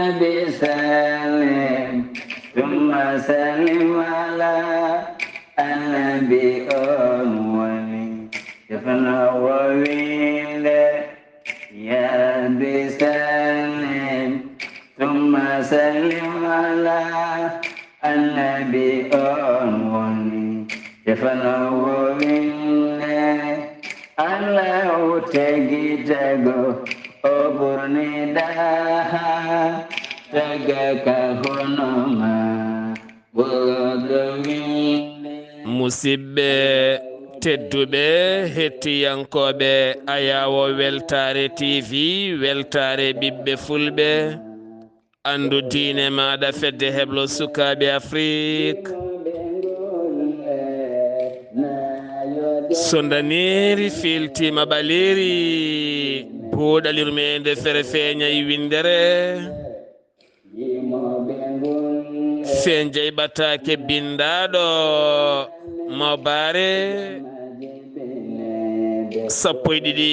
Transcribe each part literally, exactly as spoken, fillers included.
Nabi sallim, tumma sallim ala annabi on woni. Defno wo winde, ya Rabbi sallim, tumma sallim ala annabi on woni. Defno wo winde, Allahu tagi tago, o ɓurni daha, taga ka hono ma, ɓurɗo winde. Musidɓe tedduɓe, hettiyankooɓe Ayaawo Weltaare T V, Weltaare Ɓiɓɓe Fulɓe, anndu diine maaɗa, fedde heblo sukaaɓe Afrik. So ndaneeri fiiltiima ɓaleeri, buuɗal yurmeende fere feeñay winndere. Fenjay ɓataake binndaaɗo mo baare sappo e ɗiɗi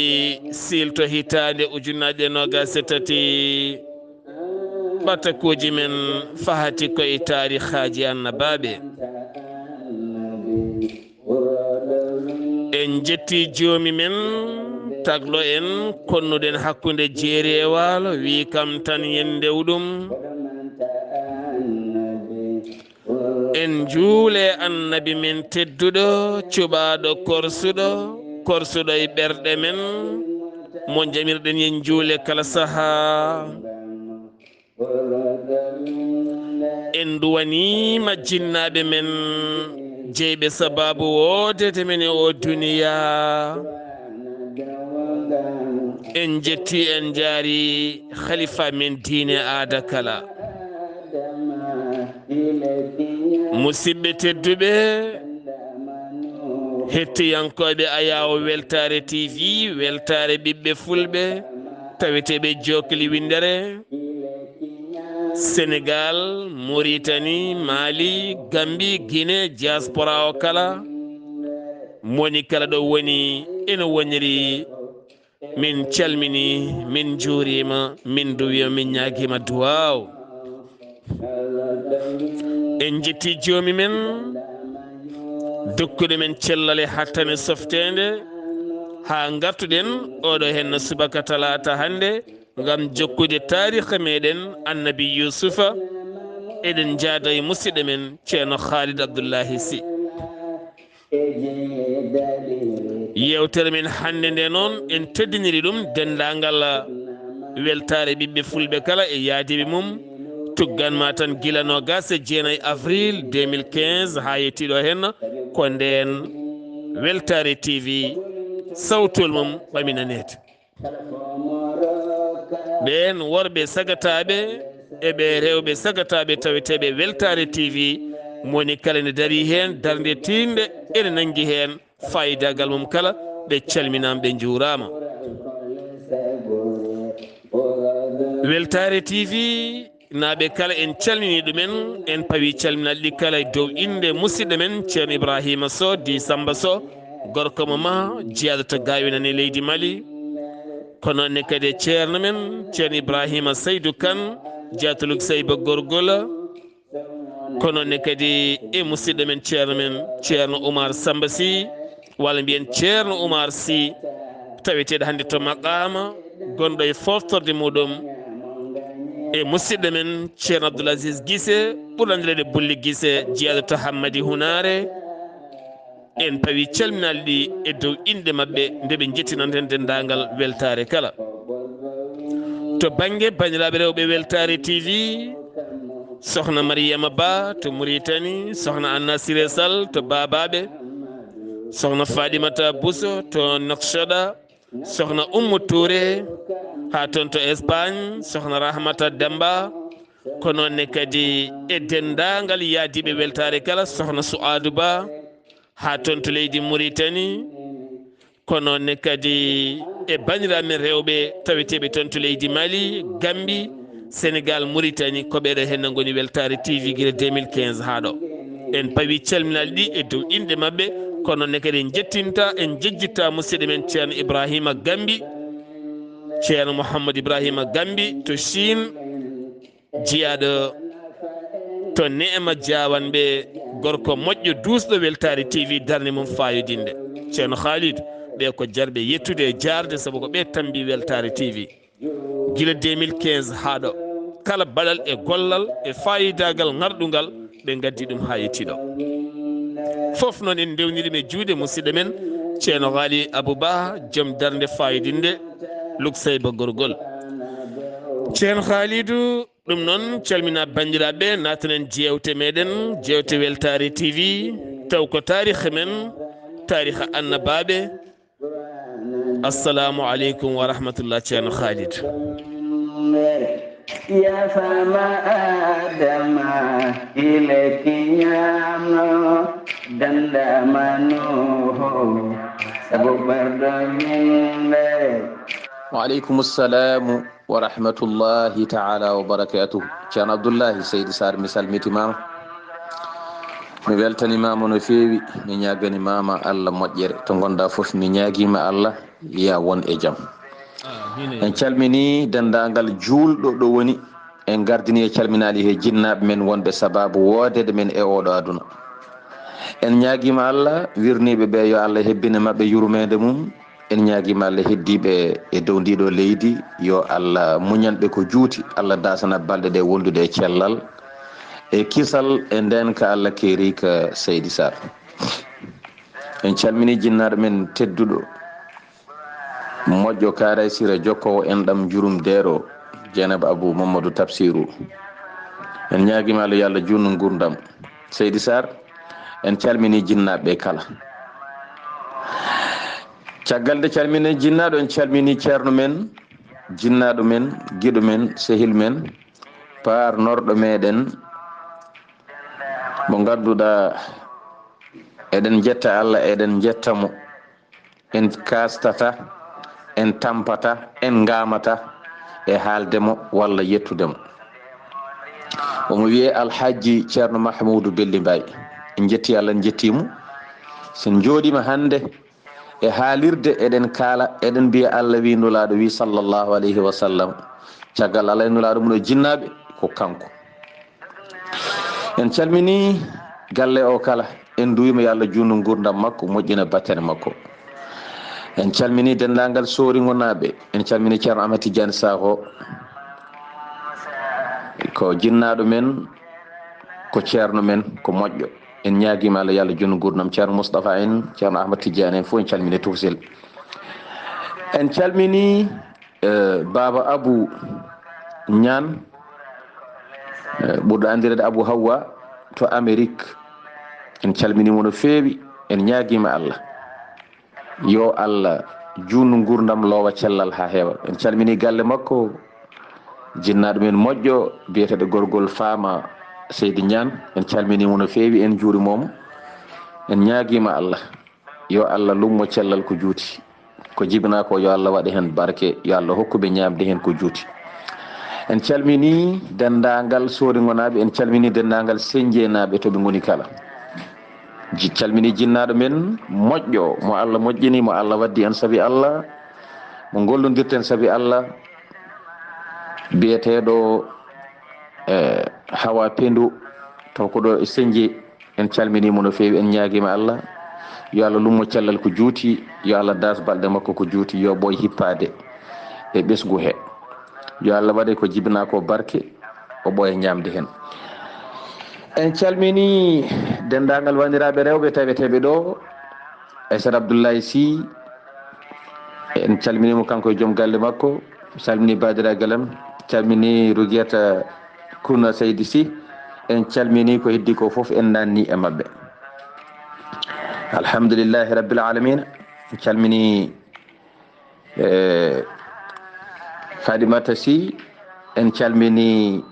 siilto hitaande ujunnaje noogas e tati. Ɓatakuuji men fahati ko e taarihaaji annabaaɓe. En njetti joomi men, tagɗo en, konnuɗen hakkunde jeeri e waalo, wi kam tan yen ndew ɗum. En njuule annabi men tedduɗo, cuɓaaɗo korsuɗo, korsuɗo e ɓerɗe men, mo jamirɗen yen njuule kala sahaa. En duwaniima jinnaaɓe men jeyɓe sabaabu woodede men e o duniyaa. En njetti, en njaari khalifa men diine aada kala. Musidɓe tedduɓe, hettiyankooɓe Ayaawo Weltaare T V, Weltaare Ɓiɓɓe Fulɓe, taweteeɓe Jokkli Winndere, Senegal, Mauritanie, Mali, Gambie, Guinée, diaspora o kala, moni kala ɗo woni, ene woniri. Min calmini, min njuuriima, min duwiima, min ñaagiima duwaaw. En njetti joomi men, dokkuɗo men cellal e hattane softeende, haa ngartuɗen oɗo henna subaka talaata hannde, ngam jokkude taariikha meɗen Annabi Yuusufa. Eɗen njaada e musidɗo men Ceerno Khalid Abdullahi Sy. Yeewtere men hannde nde noon, en teddiniri ɗum denndaangal Weltaare Ɓiɓɓe Fulɓe kala e yaadiiɓe mum. Tuggan ma tan gila noogas e jeenayi avril deux mille quinze haa yettii ɗo henna, ko ndeen Weltaare T V sawtol mum ɓami naneede. Ɓeen worɓe sagataaɓe e ɓee rewɓe sagataaɓe taweteeɓe Weltaare T V, moni kala ne darii heen, darnde tiiɗnde ene nanngi heen, faayidaagal mum kala, ɓe calminaama, ɓe njuuraama. Weltaare T V naaɓe kala, en calminii ɗumen, en pawi calminaaɗi ɗi kala e dow innde musidɗo men Ceerno Ibrahima Sow, Di Samba Sow, gorko mo Maha, jeyaaɗo to Gawinane e leydi Mali. Ko noon ne kadi e ceerno men, Ceerno Ibrahima Saydu Kan, jeyaaɗo to Luksayba Gorgola. Ko noon ne kadi e musidɗo men, ceerno men, Ceerno Oumar Samba Sy, walla mbiyen Ceerno Oumar Sy, taweteeɗo hannde to Maqaama, gonɗo e foftorde muɗum, e musidɗo men Ceerno Abdoul Aziz Gise, ɓurɗo anndireede Bulli Gise, jeyaaɗo to Hammadi Hunaare. En pawi calminaali ɗi e dow inɗe maɓɓe, nde ɓe njettinanten denndaangal Weltaare kala. To bannge banndiraaɓe rewɓe Weltaare T V, Sokhna Mariama Ba to Mauritanie, Sokhna Anna Siré Sall to Babaɓe, Sokhna Fadimata Bousso to Nouakchott, Sokhna Oumou Touré haa toon to Espagne, Sokhna Rahmata Demba, ko noon ne kadi e denndaangal yaadiiɓe Weltaare kala, Sokhna Souadou Ba haa toon to leydi Mauritanie, ko noon ne kadi e banndiraaɓe men rewɓe taweteeɓe toon to leydi Mali, Gambie, Senegal, Mauritanie, ko ɓeeɗo heen ngoni Weltaare T V gila deux mille quinze haa ɗo. En pawi calminaali ɗi e dow inɗe maɓɓe, ko noon ne kadi en njettinta, en njejjitta musidɗo men Ceerno Ibrahima Gambi, Ceerno Mouhammad Ibrahima Gambi to Chine, Jiyaaɗo to Neema Jaawanɓe, gorko moƴƴo duusɗo Weltaare T V, darnde mum faayodinde. Ceerno Khalidou, ɓe ko jarɓe yettude e jaarde, sabu ko ɓe tambi Weltaare T V. Gila deux mille quinze haa ɗo, kala baɗal e gollal e faayidaagal ŋarɗungal, ɓe ngaddi ɗum haa yettii ɗo. Fof noon en ndewniri ɗum e juuɗe musidɗo men Ceerno Khalidou Abou Ba, joom darnde faayodinde, Luksayba Gorgol. Ceerno Khalidou, ɗum noon, calmina banndiraaɓe, naatanen jeewte meɗen, jeewte Weltaare T V, taw ko taarikh men, taarikh annabaaɓe. Assalamu aleykum wa rahmatullah, Ceerno Khalidou. Ya sama Adama, ileki ñaamno dandama Nuuhu, sabu ɓerɗo yimɓe. Wa aleykum salamu wa rahmatullahi taala wa barakatuh. Ceerno Abdullahi Seydi Sarr, mi salmitimaama. Mi weltanimaama no feewi, mi ñaaganimaama Allah moƴƴere. To ngonɗaa fof, mi ñaagiima Allah yo a won e jam. En calminii denndaangal juulɗo ɗo woni. En ngardinii e calminaali he jinnaaɓe men wonɓe sabaabu woodeede men e ooɗo aduna. En ñaagiima Allah wirniiɓe ɓe, yo Allah hebbine maɓɓe yurmeende mum. En ñaagiima Allah heddiiɓe e dow ndii ɗoo leydi, yo Allah muñan ɓe ko juuti, Allah daasana balɗe ɗe wondude e cellal, e kisal, e ndeenka Allah keeriika Seydi Sarr. En calminii jinnaaɗo men tedduɗo, moƴƴo Kaaray Sira, jokkoowo enɗam Njurum Deero, Jeenaba Abuu Mammadu Tafsiiru. En ñaagiima Allah yo Allah juutnu nguurndam. Seydi Sarr, en calminii jinnaaɓe ɓe kala. Caggal nde calminen jinnaaɗo, en calminii ceerno men, jinnaaɗo men, giɗo men, sehil men, paarnorɗo meɗen, mo ngannduɗaa eɗen njetta Allah, eɗen njetta mo. En kaastata, en tampata, en ngaamata e haalde mo walla yettude mo. Omo wiyee Alhajji Ceerno Mahmuudu Belli Mbaay. En njettii Allah, en njettii mo. So en njooɗiima hannde e haalirde, eɗen kaala, eɗen mbiya Allah wii, Nulaaɗo wii, sallallahu alayhi wa sallam. Caggal Allah e Nulaaɗo mum o, jinnaaɓe, ko kanko. En calminii galle o kala, en nduwiima yo Allah juutnu nguurndam makko, moƴƴina battane makko. En calminii denndaangal Sooringonaaɓe, en calminii Ceerno Ahmad Tijjaani Saaho, ko jinnaaɗo men, ko ceerno men, ko moƴƴo. En ñaagiima Allah yo Allah juutnu nguurndam Ceerno Mustafa en, Ceerno Ahmad Tijjaani en fof, en calminii tufsel. En calminii eh, Baaba Abu Ñaan, eh, ɓurɗo anndireede Abu Hawwa to Amerik. En calminii mo no feewi, en ñaagiima Allah yo Allah juutnu nguurndam, loowa cellal haa heewa. En calminii galle makko, jinnaaɗo men moƴƴo biyeteeɗo Gorgol Faama Seydi Ñaan. En calminii mo no feewi, en njuuriima mo. En ñaagiima Allah yo Allah lummo cellal ko juuti. Ko jibinaa ko, yo Allah waɗ heen barke, yo Allah hokku ɓe ñaamde heen ko juuti. En calminii denndaangal Sooringonaaɓe, en calminii denndaangal Senjeenaaɓe to ɓe ngoni kala. Ji-, calminii jinnaaɗo men moƴƴo, mo Allah moƴƴini, mo Allah waddi en sabi Allah, mo ngollondirten sabi Allah, biyeteeɗo, eh, Hawa Pendu, taw ko ɗo e Senje. En calminii mo no feewi, en ñaagiima Allah yo Allah lummo cellal ko juuti, yo Allah daas balɗe makko ko juuti, yo ɓooy hippaade e ɓesngu he. Yo Allah waɗe ko jibinaa ko barke, o ɓooya ñaamde heen. En calminii denndaangal wanndiraaɓe rewɓe taweteeɓe ɗo, Aissata Abdoulaye Sy, en calminii mo kanko e joom galle makko, calminii baadiraagal am, calminii Rugiata Kuna Seydi Sy, en calminii ko heddii ko fof, en naatnii e maɓɓe. Alhamdulillahi Rabbil Alamina, en calminii, eh, Fadimata Sy, en calminii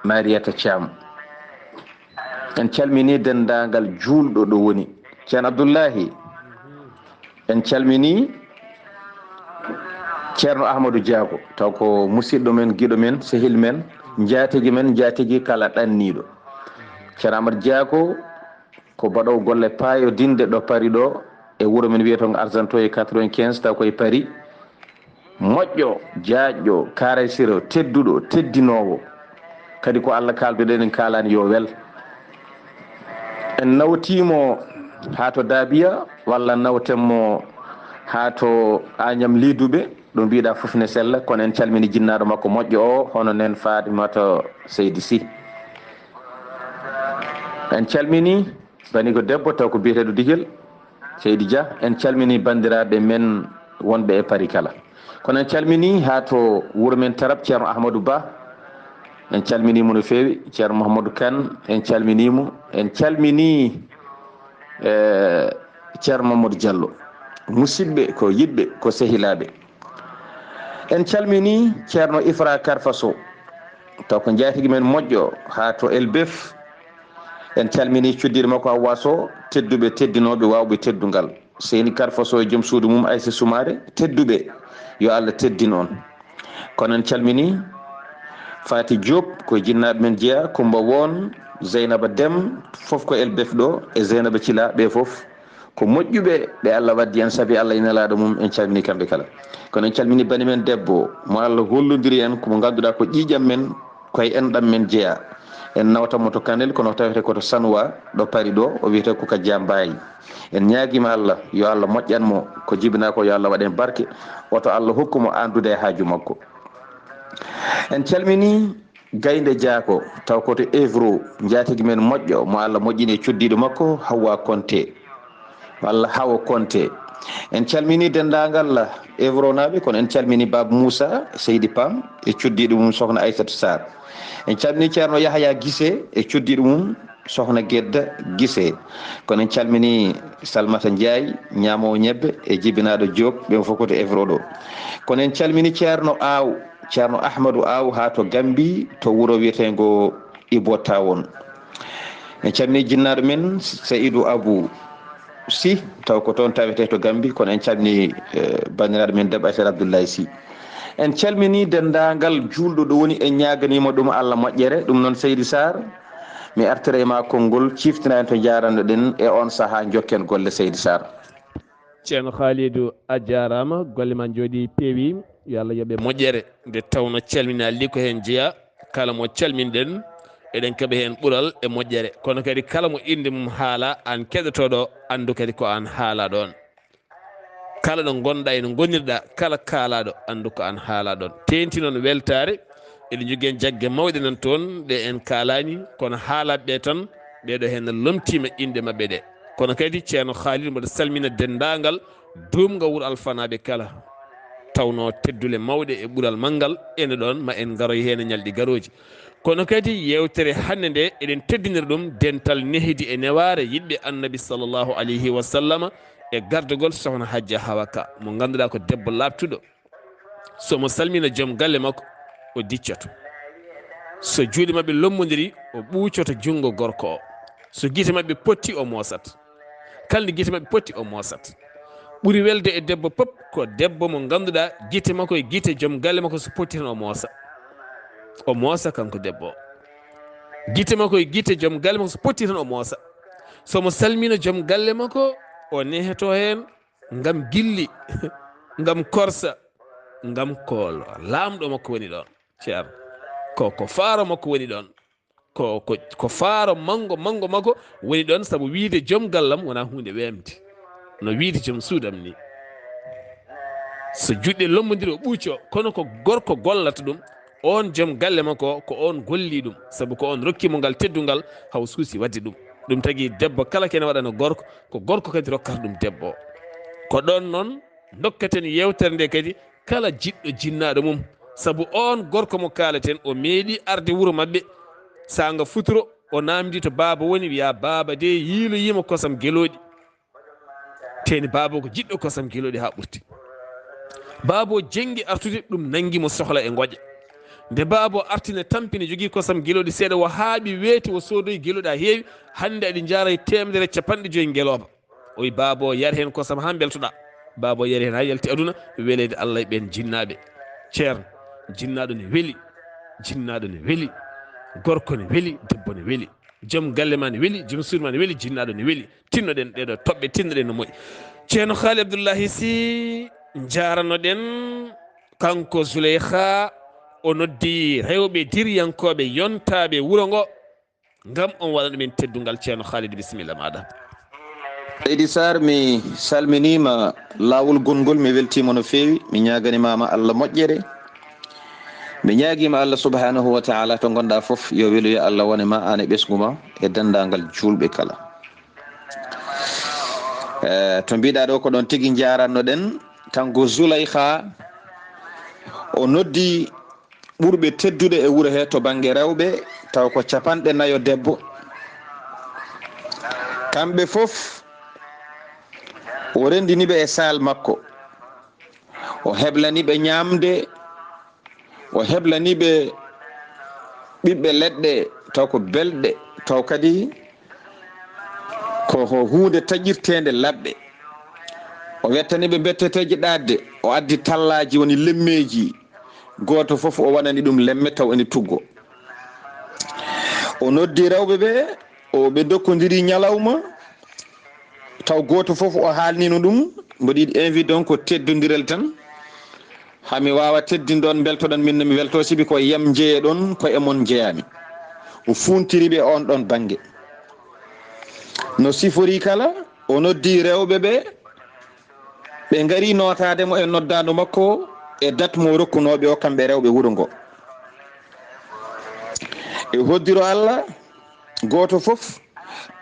Mariata Thiam. En calminii denndaangal juulɗo ɗo woni. Ceerno Abdullahi, en calminii Ceerno Ahmadou Diago, taw ko musiɗɗo men, giɗo men, sehil men, njaatigi men, njaatigi kala ɗanniiɗo. Ceerno Ahmad Diago ko baɗoowo golle paayodinɗe ɗo Paris ɗo, e wuro men wiyeteengo Argenteuil quatre-vingt-quinze, taw ko e Paris. Moƴƴo, jaajɗo, kaaraysiro, tedduɗo, teddinoowo. Kadi ko Allah kaalduɗen, en kaalani yo wel. En nawtiimo haa to Daabiya, walla nawten mo haa to Añam Liduɓe, ɗo mbiɗa fof ne sella, kono en calmini jinnaaɗo makko moƴƴo o, hono nen Fatimata Seydi Sy. En calmini bani ko debbo, taw ko biyeteeɗo Digel, Seydi Dia. En calmini banndiraaɓe men wonɓe e Paris kala. Kono en calmini haa to wuro men Tarab, Ceerno Ahmadou Ba. En calmini mo no feewi, Ceerno Mouhamadou Kane. En calmini mo. En calmini, eh, Ceerno Mamadou Diallo. Musidɓe, ko yiɗɓe, ko sehilaaɓe. En calmini Ceerno Ifra Karfa Sow, taw ko njaatigi men moƴƴo haa to Elbef. En calmini cuddiiɗo makko Hawwa Sow, tedduɓe, teddinooɓe, waawɓe teddungal. Seyni Karfa Sow e joom suudu mum Aysa Sumaare, tedduɓe, yo Allah teddin on. Kono en calmini Fati Diop, ko jinnaaɓe men jeya, Kumba Won, Zeynaba Dem, fof ko Elbef ɗo, e Zeynaba Cila, ɓe fof ko moƴƴuɓe ɓe Allah waddi en, sabi Allah e Nelaaɗo mum, en calmini kamɓe kala. Kono en calmini bani men debbo, mo Allah hollondiri en, ko mo ngannduɗaa ko ƴiiƴam men, ko e enɗam men jeya. En nawtan mo to Kanel, kono tawete ko to Sanwa, ɗo Paris ɗo, o wiyetee ko ka Jambaay. En ñaagiima Allah, yo Allah moƴƴan mo, ko jibinaa ko yo Allah waɗ en barke, woto Allah hokku mo anndude e haaju makko. En calmini Gaynde Jaako, taw ko to Evro, njaatigi men moƴƴo, mo Allah moƴƴini e cuddiiɗo makko, Hawwa Konte, walla Hawa Konte. En calmini denndaangal Evronaaɓe, kono en calmini Baaba Muusa Seydi Pam e cuddiiɗo mum Sohna Aysatu Sarr. En calmini Ceerno Yahaya Gise e cuddiiɗo mum Sohna Gedda Gise. Kono en calmini Salmata Njaay, ñaamoowo ñebbe, e jibinaaɗo Diop, ɓen fof ko to Evro ɗo. Kono en calmini Ceerno Aaw, Ceerno Ahmadu Aaw haa to Gambi, to wuro wiyeteengo Ibo Tawon. En calmini jinnaaɗo men Seydou Abou Sy, taw ko toon tawetee to Gambi, kono en calmini, eh, banndiraaɗo men debbo Aysata Abdoulaye Sy. En calmini denndaangal juulɗo ɗo woni, en ñaaganiima ɗum Allah moƴƴere. Ɗum noon, Seydi Sarr, mi artira e ma konngol, ciftinaa en to njaaranno-ɗen e oon sahaa, njokken golle, Seydi Sarr. Ceerno Khalidou, a jaaraama, golle ma njooɗi peewi, yo Allah yoɓe moƴƴere. Nde tawno calminaali ɗi ko heen jeyaa, kala mo calminɗen, eɗen keɓa heen ɓural e moƴƴere. Kono kadi kala mo innde mum haalaa, aan keɗotooɗo, anndu kadi ko aan haalaa ɗoon. Kala ɗo ngonɗaa ene ngonirɗaa, kala kaalaaɗo, anndu ko aan haalaa ɗoon. Teeŋti noon weltaare, eɗen njogii heen jagge mawɗe nan toon, ɗe en kaalaani, kono haalaaɓe ɓe tan, ɓee ɗo heen lomtiima inɗe maɓɓe ɗe. Kono kadi Ceerno Khalil mboɗo salmina denndaangal duumga wuro Alfanaaɓe kala. Tawnoo teddule mawɗe e ɓural manngal ene ɗoon, ma en ngaroy heen e ñalɗi garooji. Kono kadi yeewtere hannde nde eɗen teddinira ɗum dental nehdi e newaare yiɗɓe Annabi sallallahu alayhi wa sallama e gardagol Sohna Hajja Hawa Ka, mo ngannduɗaa ko debbo laaɓtuɗo. So mo salmina joom galle makko, o diccoto. So juuɗe maɓɓe lommondiri, o ɓuucoto junngo gorko o. So gite maɓɓe potti, o moosat. Kala nde gite maɓɓe potti, o moosat. Ɓuri welde e debbo pop ko debbo mo ngannduɗaa gite makko e gite joom galle makko so potti tan o moosa. O moosa kanko debbo o. Gite makko e gite joom galle makko so potti tan o moosa. So mo salmina joom galle makko, o neheto heen ngam gilli, ngam korsa, ngam ko laamɗo makko woni ɗoon. Ceerno, ko, ko faaro makko woni ɗoon. Ko, ko, ko faaro manngo, manngo makko woni ɗoon, sabu wiyde joom gallam wonaa huunde weemde, no wiyde joom suudam ni. So juuɗe lommondiri o ɓuuco, kono ko gorko gollata ɗum, oon joom galle makko, ko oon golli ɗum, sabu ko oon rokki mo ngal teddungal, haw suusi waɗde ɗum. Ɗum tagi debbo kala ko ene waɗana gorko, ko gorko kadi rokkata ɗum debbo. Ko ɗoon noon ndokkaten yeewtere nde kadi kala jiɗɗo jinnaaɗo mum. Sabu oon gorko mo kaaleten, o meeɗi arde wuro maɓɓe, saanga futuro, o naamndii to baaba woni, wiya, "Baaba de yiiloyiima kosam gelooɗi." Teeni baaba o ko jiɗɗo kosam gelooɗi haa ɓurti. Baaba o jenngi artude, ɗum nanngi mo sohla e ngoƴa. Nde baaba o arti ne tampi, ne jogii kosam gelooɗi seeɗa, o haaɓi, weeti, o soodoyi gelooɗi haa heewi. Hannde aɗi njaara e teemedere e capanɗe joyi ngelooba. O wi, "Baaba o, yar heen kosam haa mbeltoɗaa." Baaba o yari heen haa yalti aduna, weleede Allah e ɓeen jinnaaɓe. Ceerno, jinnaaɗo ne weli, jinnaaɗo ne weli, gorko ne weli, debbo ne weli, joom galle ma ne weli, joom suudu ma ne weli, jinnaaɗo ne weli. Tinnoɗen ɗee ɗoo toɓɓe, tinnoɗen no moƴƴi. Ceerno Haali Abdullahi Sy, njaaranoɗen. Kanko Zuleyha, O noddi rewɓe diriyankooɓe yontaaɓe wuro ngo ngam on waɗana ɗumen teddungal. Ceerno Khalid, bisimilla maaɗa. Seydi Sarr, mi salminiima laawol gonngol, mi weltiima no feewi, mi ñaaganimaama Allah moƴƴere. Mi ñaagiima Allah subhanahu wa taala to ngonɗaa fof, yo weluya Allah wone ma, aan e ɓesngu ma, e denndaangal juulɓe kala. Eh, to mbiɗaa ɗo ko ɗon tigi njaaranno ɗen, kanko Zuleyha, o noddi ɓurɓe teddude e wuro he to bannge rewɓe, taw ko capanɗe nayo debbo. Kamɓe fof, o renndini ɓe e saal makko. O heblani ɓe ñaamde, o heblani ɓe ɓiɓɓe leɗɗe, taw ko belɗe, taw kadi ko ho-, huunde taƴirteende laɓɓe. O wettani ɓe betteteeji ɗaatde, o addi tallaaji, woni lemmeeji. Gooto fof o waɗani ɗum lemme taw ene tuggo. O noddi rewɓe ɓe, o ɓe ndokkondiri ñalawma, taw gooto fof o haalnino ɗum, mboɗo yiɗi invite on ko teddondiral tan. Haa mi waawa teddinde on, mbeltoɗon min, no mi weltoo, sibi ko yam njeyeɗon, ko e mon njeyaami. O fuuntiri ɓe oon ɗon bannge. No sifori kala, o noddi rewɓe ɓe, ɓe ngari nootaade mo e noddaandu makko e dat mo rokkunooɓe o, kamɓe rewɓe wuro ngo. E hoddiro Allah, gooto fof,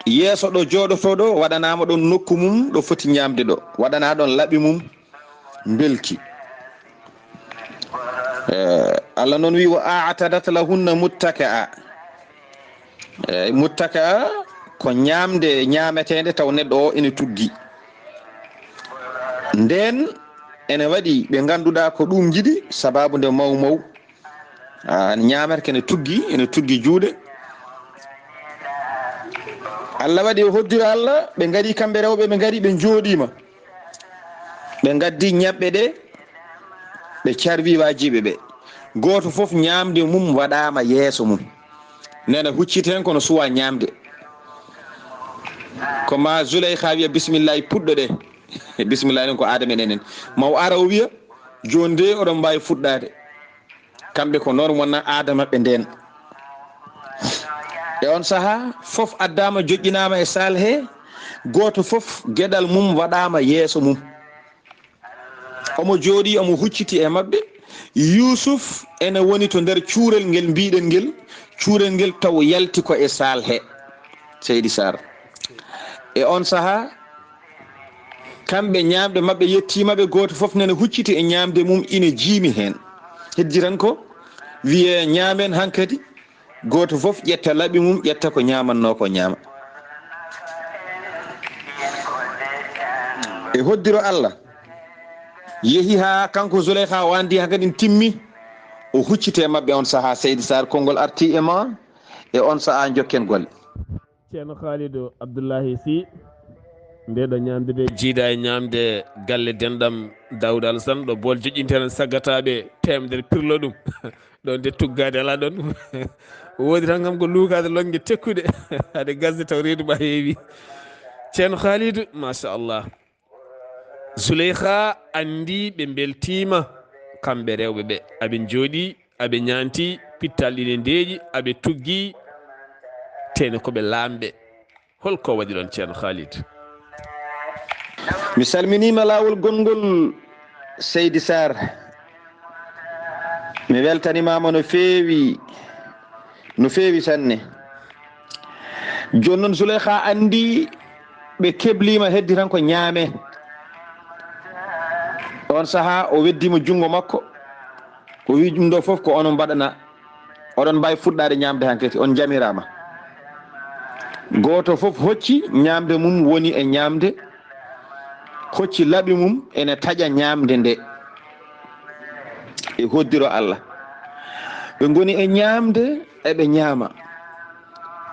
yeeso ɗo jooɗotoo ɗo, waɗanaama ɗon nokku mum ɗo foti ñaamde ɗo, waɗanaa ɗon laɓi mum, mbelki. Eh, Allah noon wi, "Wa a'tadat lahunna muttaka'a." Eh, muttaka'a ko ñaamde ñaameteende taw neɗɗo o ene tuggi. Ndeen ene waɗi ɓe ngannduɗaa ko ɗum njiɗi, sababu nde maw maw. Ah, ñaamata kene tuggi, ene tuggi juuɗe. Allah waɗi o hoddira Allah, ɓe ngari kamɓe rewɓe, ɓe ngari ɓe njooɗiima. Ɓe ngaddi ñebbe ɗe, ɓe carwi waajiiɓe ɓe. Gooto fof ñaamde mum waɗaama yeeso mum. Nena hucciti heen kono suwaa ñaamde. Ko ma Zuleyha wiya, "Bismillahi, puɗɗo ɗe." Bismillahi noon ko Adama en enen. Ma o ara o wiya, "Jooni de oɗon mbaawi fuɗɗaade." Kamɓe ko noon wonna aada maɓɓe ndeen. E on sahaa, fof addaama, joƴƴinaama e saal he, gooto fof geɗal mum waɗaama yeeso mum. Omo jooɗii, omo hucciti e maɓɓe. Yuusuf ene woni to nder cuurel ngel mbiɗen ngel, cuurel ngel taw yalti ko e saal he. Seydi Sarr. E on sahaa, kamɓe ñaamde maɓɓe yettiima ɓe, gooto fof nene hucciti e ñaamde mum, ina jiimi heen. Heddi tan ko wiyee ñaamen hankadi, gooto fof ƴetta laɓi mum, ƴetta ko ñaamannoo ko ñaama. E hoddiro Allah, yehi haa kanko Zuleyha o anndi hankadi timmi, o hucciti e maɓɓe on sahaa. Seydi Sarr, konngol arti e ma, e on sahaa njokken golle. Ceerno Khalidou Abdoulahi Sy, nde ɗo ñaamde de jiida e ñaamde galle denɗam Daouda Alassane, ɗo bool joƴƴinteeɗen saggataaɓe teemedere pirlo ɗum. Ɗon de tuggaade alaa ɗon. Woodi tan kam ko luukaade lonnge tekkuɗe. Hade gasde taw reedu ma heewi. Ceerno Khalidou, machallah. Zuleyha anndi ɓe mbeltiima, kamɓe rewɓe ɓe. Aɓe njooɗii, aɓe ñaanti, pittal ɗine ndeeƴi, aɓe tuggi, tene ko ɓe laamɓe. Hol ko waɗi ɗon, Ceerno Khalid? Mi salminiima laawol gonngol, Seydi Sarr. Mi weltanimaama no feewi, no feewi sanne. Jooni noon Zuleyha anndi ɓe kebliima, heddi tan ko ñaame. On sahaa o weddiima junngo makko, o wii ɗum ɗo fof ko onon mbaɗana, oɗon mbaawi fuɗɗaade ñaamde hankadi, on njamiraama. Gooto fof hocci ñaamde mum woni e ñaamde, hocci laɓi mum ene taƴa ñaamde nde. E hoddiro Allah. Ɓe ngoni e ñaamde, eɓe ñaama.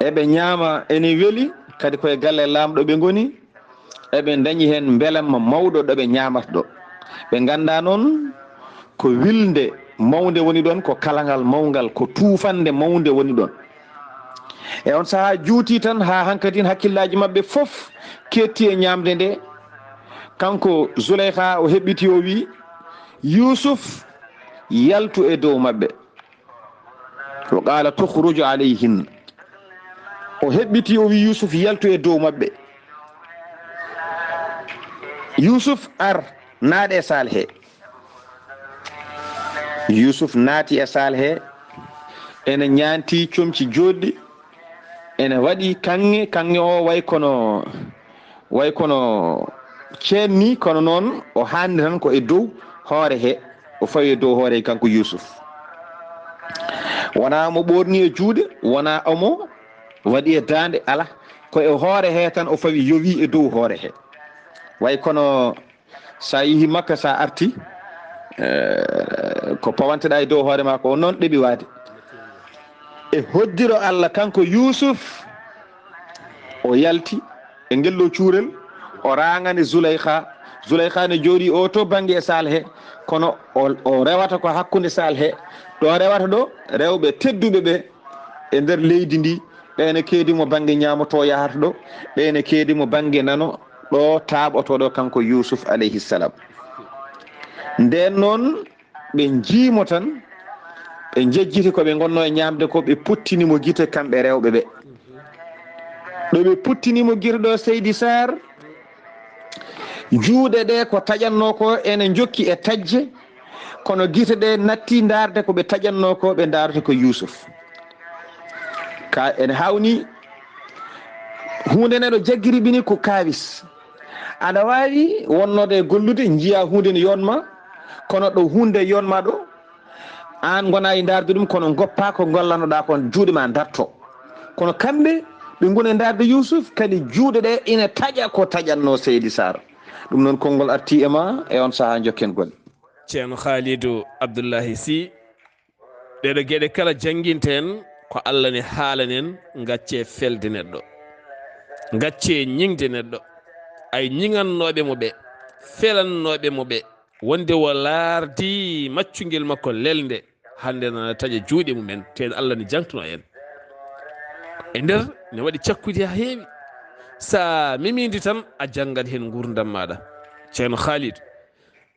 Eɓe ñaama, ene weli, kadi koye galle Laamɗo ɓe ngoni. Eɓe ndañi heen mbelamma mawɗo ɗo ɓe ñaamata ɗo. Ɓe nganndaa noon ko wilnde mawnde woni ɗoon, ko kalangal mawngal, ko tuufannde mawnde woni ɗoon. E on sahaa juuti tan haa hankadin hakkillaaji maɓɓe fof keetti e ñaamde nde. Kanko Zuleyha o heɓɓiti o wii, "Yuusuf, yaltu e dow maɓɓe." Wa qala tukhruj alayhin. O heɓɓiti, o wi Yusuf yaltu e dow maɓɓe. Yusuf ar, naaɗe e saal he. Yusuf naati e saal he, ene ñaanti comci jooɗɗi, ene waɗi kaŋŋe, kaŋŋe o way kono, way kono ceen ni, kono noon o haandi tan ko e dow hoore he, o fawi e dow hoore he kanko Yusuf. Wonaa omo ɓoorni e juuɗe, wonaa omo waɗi e daande, ala, ko e hoore he tan o fawi, yowi e dow hoore he. Way kono sa yihi Makka, sa arti, eh, ko pawanteɗa e dow hoore ma ko, on noon ɗeɓi waade. E hoddiro Allah kanko Yusuf, o yalti e ngel ɗo cuurel, o raŋani Zulaykha. Zulaykha ne jooɗi o to bannge e saal he, kono o, o rewata ko hakkunde saal he. Ɗo rewata ɗo, rewɓe tedduɓe ɓe e nder leydi ndi, ɓe ne keedi mo bannge ñaamo to yahata ɗo, ɓe ne keedi mo bannge nano ɗo taaɓoto ɗo kanko Yusuf alayhi salam. Nden noon ɓe njiimo tan, ɓe njejjiti ko ɓe ngonno e ñaamde ko, ɓe puttini mo gite kamɓe rewɓe ɓe. Ɗo ɓe puttini mo gite ɗo, Seydi Sarr, juuɗe ɗe ko taƴatno ko ene njokki e taƴde, kono gite ɗe natti ndaarde ko ɓe taƴatno ko, ɓe ndaarata ko Yusuf. Ka ene hawni huunde ne ɗo jaggiri ɓini ko kaawis. Aɗa waawi wonnode e gollude, njiya huunde ne yonma, kono ɗo huunde yonma ɗo, aan ngona e ndaarde ɗum, kono ngoppa ko ngollanoɗa kon, juuɗe ma darto. Kono kamɓe, ɓe ngoni e ndaarde Yusuf, kadi juuɗe ɗe ina taƴa ko taƴatno, Seydi Sarr. Ɗum noon konngol arti e ma e on sahaa, njokken golle. Ceerno Khalidou Abdoulaye Sy, ɗeɗo geɗe kala jannginten ko Allah ne haalanen, ngacce felde neɗɗo, ngacce ñiŋde neɗɗo. Ay ñiŋannooɓe mo ɓe, felannooɓe mo ɓe, wonde o laardi maccungel makko lelnde, hannde nana taƴa juuɗe mumen, teen Allah ne jaŋtuno en. E nder ne waɗi cakkudi haa heewi. Sa memindi tan, a janngat heen nguurndam maaɗa. Ceerno Khalidou,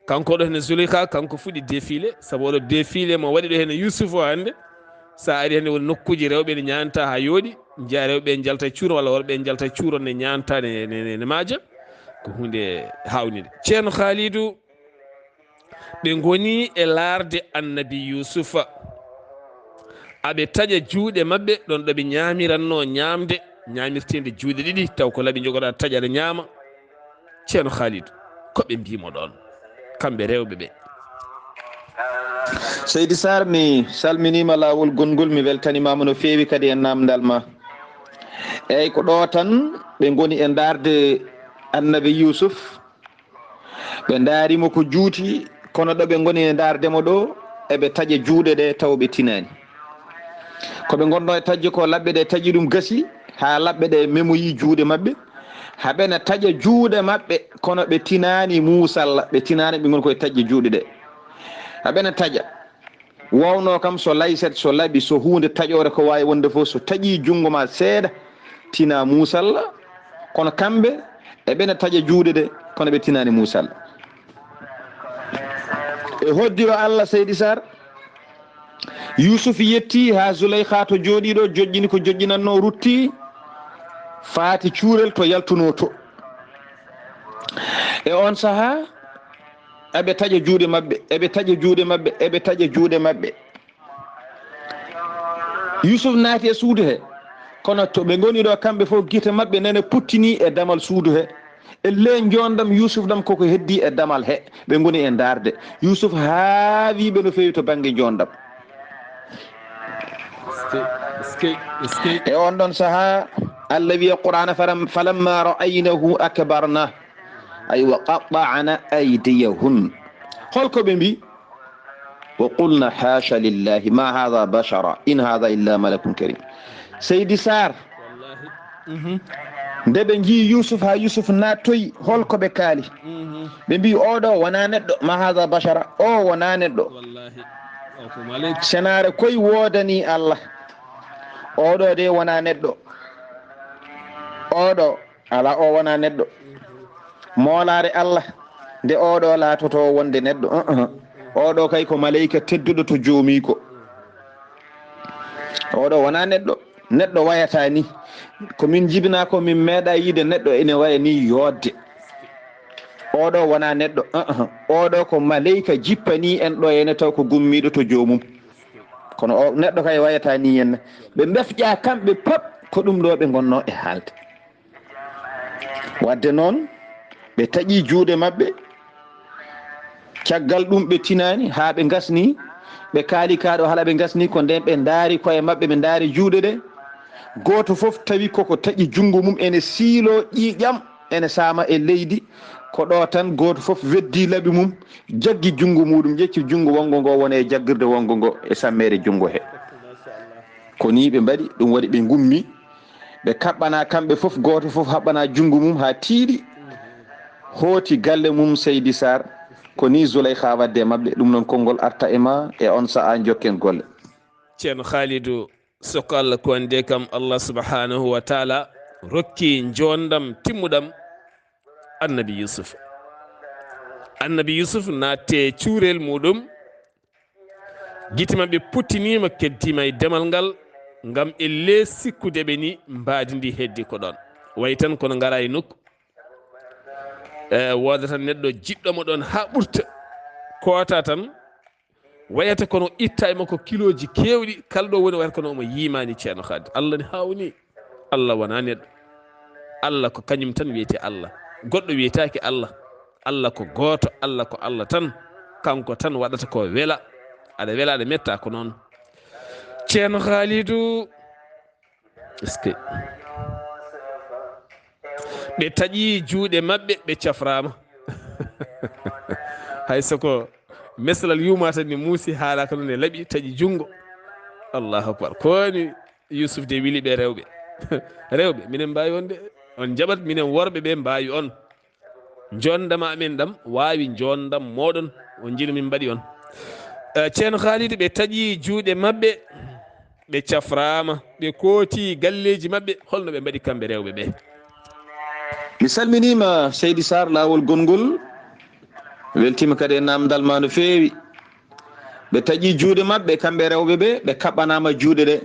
kanko ɗo hene Zuleyka, kanko fuɗi défilé, sabu oɗo défilé mo waɗi ɗo hene Yusuf o hannde. Sa ari hannde won nokkuuji rewɓe ne ñaanta haa yooɗi, njiya rewɓe njalta e cuuro walla worɓe njalta e cuuro ne ñaanta, ne, ne, ne, ne maaja. Ko huunde haawnide. Ceerno Khalidou, ɓe ngoni e laarde Annabi Yusufa. Aɓe taƴa juuɗe maɓɓe ɗon ɗo ɓe ñaamiranno ñaamde, ñaamirteende juuɗe ɗiɗi, taw ko laɓi njogoɗa taƴa aɗa ñaama. Ceerno Khalidou, ko ɓe mbimo ɗon, kamɓe rewɓe ɓe? Seydi Sarr, mi salminiima laawol gonngol, mi weltanimaama no feewi kadi e naamndal ma. Eey, ko ɗo tan ɓe ngoni e ndaarde Annabi Yusuf. Ɓe ndaari mo ko juuti, kono ɗo ɓe ngoni e ndaarde mo ɗo, eɓe taƴa juuɗe ɗe taw ɓe tinaani. Ko ɓe ngonno e taƴde ko laɓɓe ɗe taƴi ɗum gasi, haa laɓɓe ɗe memoyi juuɗe maɓɓe. Haa ɓe na taƴa juuɗe maɓɓe, kono ɓe tinaani muusalla, ɓe tinaani, ɓe ngoni koye taƴde juuɗe ɗe. Haa ɓe na taƴa. Wowno kam so layset, so laɓi, so huunde taƴoore ko waawi wonde fof, so taƴi junngo ma seeɗa, tina muusalla, kono kamɓe e ɓe na taƴa juuɗe ɗe, kono ɓe tinaani muusalla. E hoddiro Allah, Seydi Sarr, Yusuf yetti haa Zuleyka to jooɗiiɗo, joƴƴini ko joƴƴinanno, rutti, faati cuurel to yaltuno to. E on sahaa, eɓe taƴa juuɗe maɓɓe, eɓe taƴa juuɗe maɓɓe, eɓe taƴa juuɗe maɓɓe. Yusuf naati e suudu he, kono to ɓe ngoni ɗo kamɓe fof, gite maɓɓe nene puttini e damal suudu he. E le njoondam Yusuf ɗam koko heddi e damal he, ɓe ngoni e ndaarde. Yusuf haawi ɓe no feewi to bannge njoondam. Eskey, eskey, eskey. E on ɗon sahaa, Allah wiya Qur'aana, "Falam-, falamma ra'aynahu akbarna." Ay, "Wa qatta'na aydiyahun." Holko ɓe mbi? "Wa qulna hasha lillahi ma hadha bashara in hadha illa malakun karim." Seydi Sarr, wallahi. Mhm. Nde ɓe njii Yusuf, haa Yusuf naattoyi, holko ɓe kaali? Mhm. Ɓe mbi, "Oɗo wona neɗɗo, ma hadha bashara, o wona neɗɗo." Wallahi. O ko maleyka. Senaare koy woodani Allah. Oɗo de wona neɗɗo. Oɗo, ala, o wona neɗɗo. Moolaare Allah, nde oɗo laatoto wonde neɗɗo. Uh-uh. Oɗo kay ko maleyka tedduɗo to joomiiko. Oɗo wonaa neɗɗo. Neɗɗo wayataa nii. Ko min njibinaa ko, min meeɗaa yiide neɗɗo ene waya nii yooɗde. Oɗo wonaa neɗɗo. Uh-uh. Oɗo ko maleyka jippanii en ɗo, ene taw ko gummiiɗo to joomum. Kono o neɗɗo kay wayataa nii henna. Ɓe mbefƴaa kamɓe pop, ko ɗum ɗo ɓe ngonnoo e haalde. Wadde noon, ɓe taƴi juuɗe maɓɓe. Caggal ɗum ɓe tinaani haa ɓe ngasni. Ɓe kaali kaa ɗo hala ɓe ngasni, ko ndeen ɓe ndaari koye maɓɓe, ɓe ndaari juuɗe ɗe. Gooto fof tawi koko taƴi junngo mum ene siiloo ƴiiƴam, ene saama e leydi. Ko ɗo tan gooto fof weddii laɓi mum, jaggi junngo muuɗum, ƴecci junngo wonngo ngo wona e jaggirde wonngo ngo e sammeere junngo he. Ko nii ɓe mbaɗi, ɗum waɗi ɓe ngummi. Ɓe kaɓɓanaa kamɓe fof, gooto fof haɓɓanaa junngo mum haa tiiɗi. Hooti galle mum, Seydi Sarr. Ko nii Zuleyha waɗde e maɓɓe. Ɗum noon, konngol arta e ma e on sahaa, njokken golle. Ceerno Khalidou, so ko Allah ko wonde kam, Allah subhanahu wa taala rokki njoonndam timmuɗam Annabi Yusuf. Annabi Yusuf naatti e cuurel muuɗum, gite maɓɓe puttiniima, keddiima e demal ngal, ngam ellee sikkude ɓe ni mbaadi ndi heddi ko ɗoon. Wayi tan kono ngaraa e nokku, e, wooda tan neɗɗo jiɗɗo mo ɗoon haa ɓurta, koota tan, wayata kono itta e makko kilooji keewɗi, kala ɗo woni wayata kono omo yiimaani Ceerno Khalidou. Allah ne haawni. Allah wonaa neɗɗo. Allah ko kañum tan wiyetee Allah. Goɗɗo wiyetaake Allah. Allah ko gooto, Allah ko Allah tan. Kanko tan waɗata ko wela. Aɗa wela, aɗa metta, ko noon. Ceerno Khalidou. Est-ce que ɓe taƴi juuɗe maɓɓe, ɓe cafraama? Hay so ko meslal yuumaata ni muusi, haalaaka noon e laɓi, taƴi junngo. Allahu akbar. Ko woni Yusuf de wili ɓe rewɓe. Rewɓe, minen mbaawi on de. On njaɓat minen worɓe ɓe mbaawi on. Njoonndam amen ɗam waawi njoonndam mooɗon. On njino min mbaɗi on. Eh, Ceerno Khalidou, ɓe taƴi juuɗe maɓɓe, ɓe cafraama, ɓe kooti galleeji maɓɓe. Holno ɓe mbaɗi kamɓe rewɓe ɓe? Mi salminiima, Seydi Sarr, laawol gonngol. Weltiima kadi e naamndal ma no feewi. Ɓe taƴi juuɗe maɓɓe, kamɓe rewɓe ɓe, ɓe kaɓɓanaama juuɗe ɗe,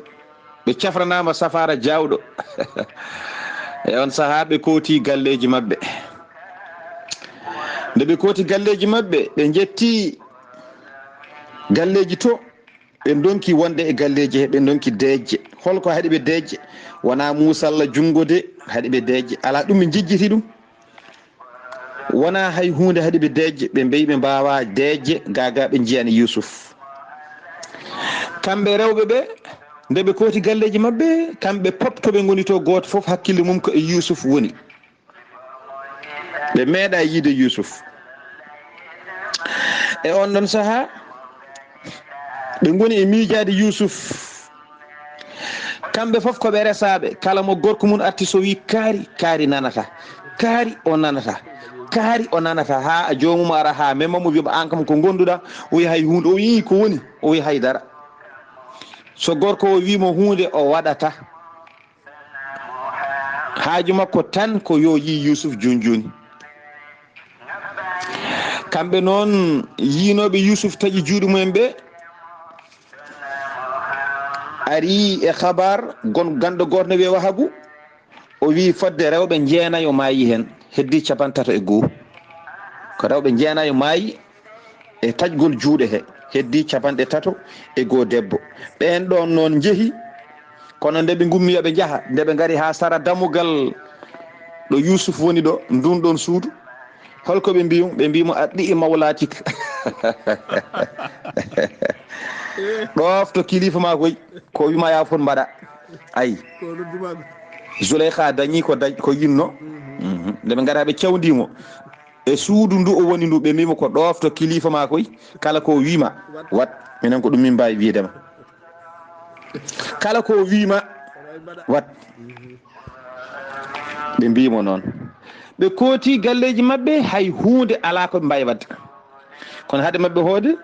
ɓe cafranaama safaara jaawɗo. E on sahaa, ɓe kooti galleeji maɓɓe. Nde ɓe kooti galleeji maɓɓe, ɓe njetti galleeji to, ɓe ndonki wonde e galleeji he, ɓe ndonki deeƴde. Holko haɗi ɓe deeƴde? Wonaa muusalla junngo de haɗi ɓe deeƴde. Alaa ɗum ɓe njejjiti ɗum. Wonaa hay huunde haɗi ɓe deeƴde, ɓe mbeyi ɓe mbaawaa deeƴde, gaa gaa ɓe njiyani Yuusuf. Kamɓe rewɓe ɓe, nde ɓe kooti galleeji maɓɓe, kamɓe pop to ɓe ngoni to, gooto fof hakkille mum ko e Yuusuf woni. Ɓe meeɗaa yiide Yuusuf. E on ɗon sahaa, ɓe ngoni e miijaade Yuusuf. Kamɓe fof ko ɓe resaaɓe, kala mo gorko mum arti so wii kaari, kaari nanata, kaari o nanata, kaari o nanata, haa joomum ara, haa mema mo, wiya mo, "Aan kam ko ngonduɗaa?" O wiya, "Hay huunde." O wiya, "Ii, ko woni?" O wiya, "Hay dara." So gorko o wii mo huunde, o waɗata. Haaju makko tan ko yo yii Yuusuf jooni jooni. Kamɓe noon, yiinooɓe Yuusuf taƴi juuɗe mumen ɓe, ari e habar gon-, ganndo gooto ne wiyee Wahabu, o wii fodde rewɓe jeenayo maayi heen, heddii capanɗe tato e goo. Ko rewɓe jeenayo maayi e taƴgol juuɗe he, heddii capanɗe tato e goo debbo. Ɓeen ɗoon noon njehi, kono nde ɓe ngummi yo ɓe njaha, nde ɓe ngari haa sara dammugal ɗo Yuusuf woni ɗo, ndun ɗoon suudu, holko ɓe mbii mo? Ɓe mbii mo, "Atti'i mawlatik." Ɗoofto kilifa ma koy, ko wii ma yaa fot mbaɗa. Ayi. Ko noddu ma ɓe. Zuleyha dañi ko dañ-, ko yinno. Mhm. Mhm. Nde ɓe ngara ɓe cawndi mo. E suudu ndu o woni ndu, ɓe mbii mo, "Ko ɗoofto kilifa ma koy, kala ko wii ma, wat. Minen ko ɗum min mbaawi wiide ma. Kala ko wii ma, wat." Ɓe mbii mo noon. Ɓe kooti galleeji maɓɓe, hay huunde alaa ko ɓe mbaawi waɗde. Kono hade maɓɓe hoode,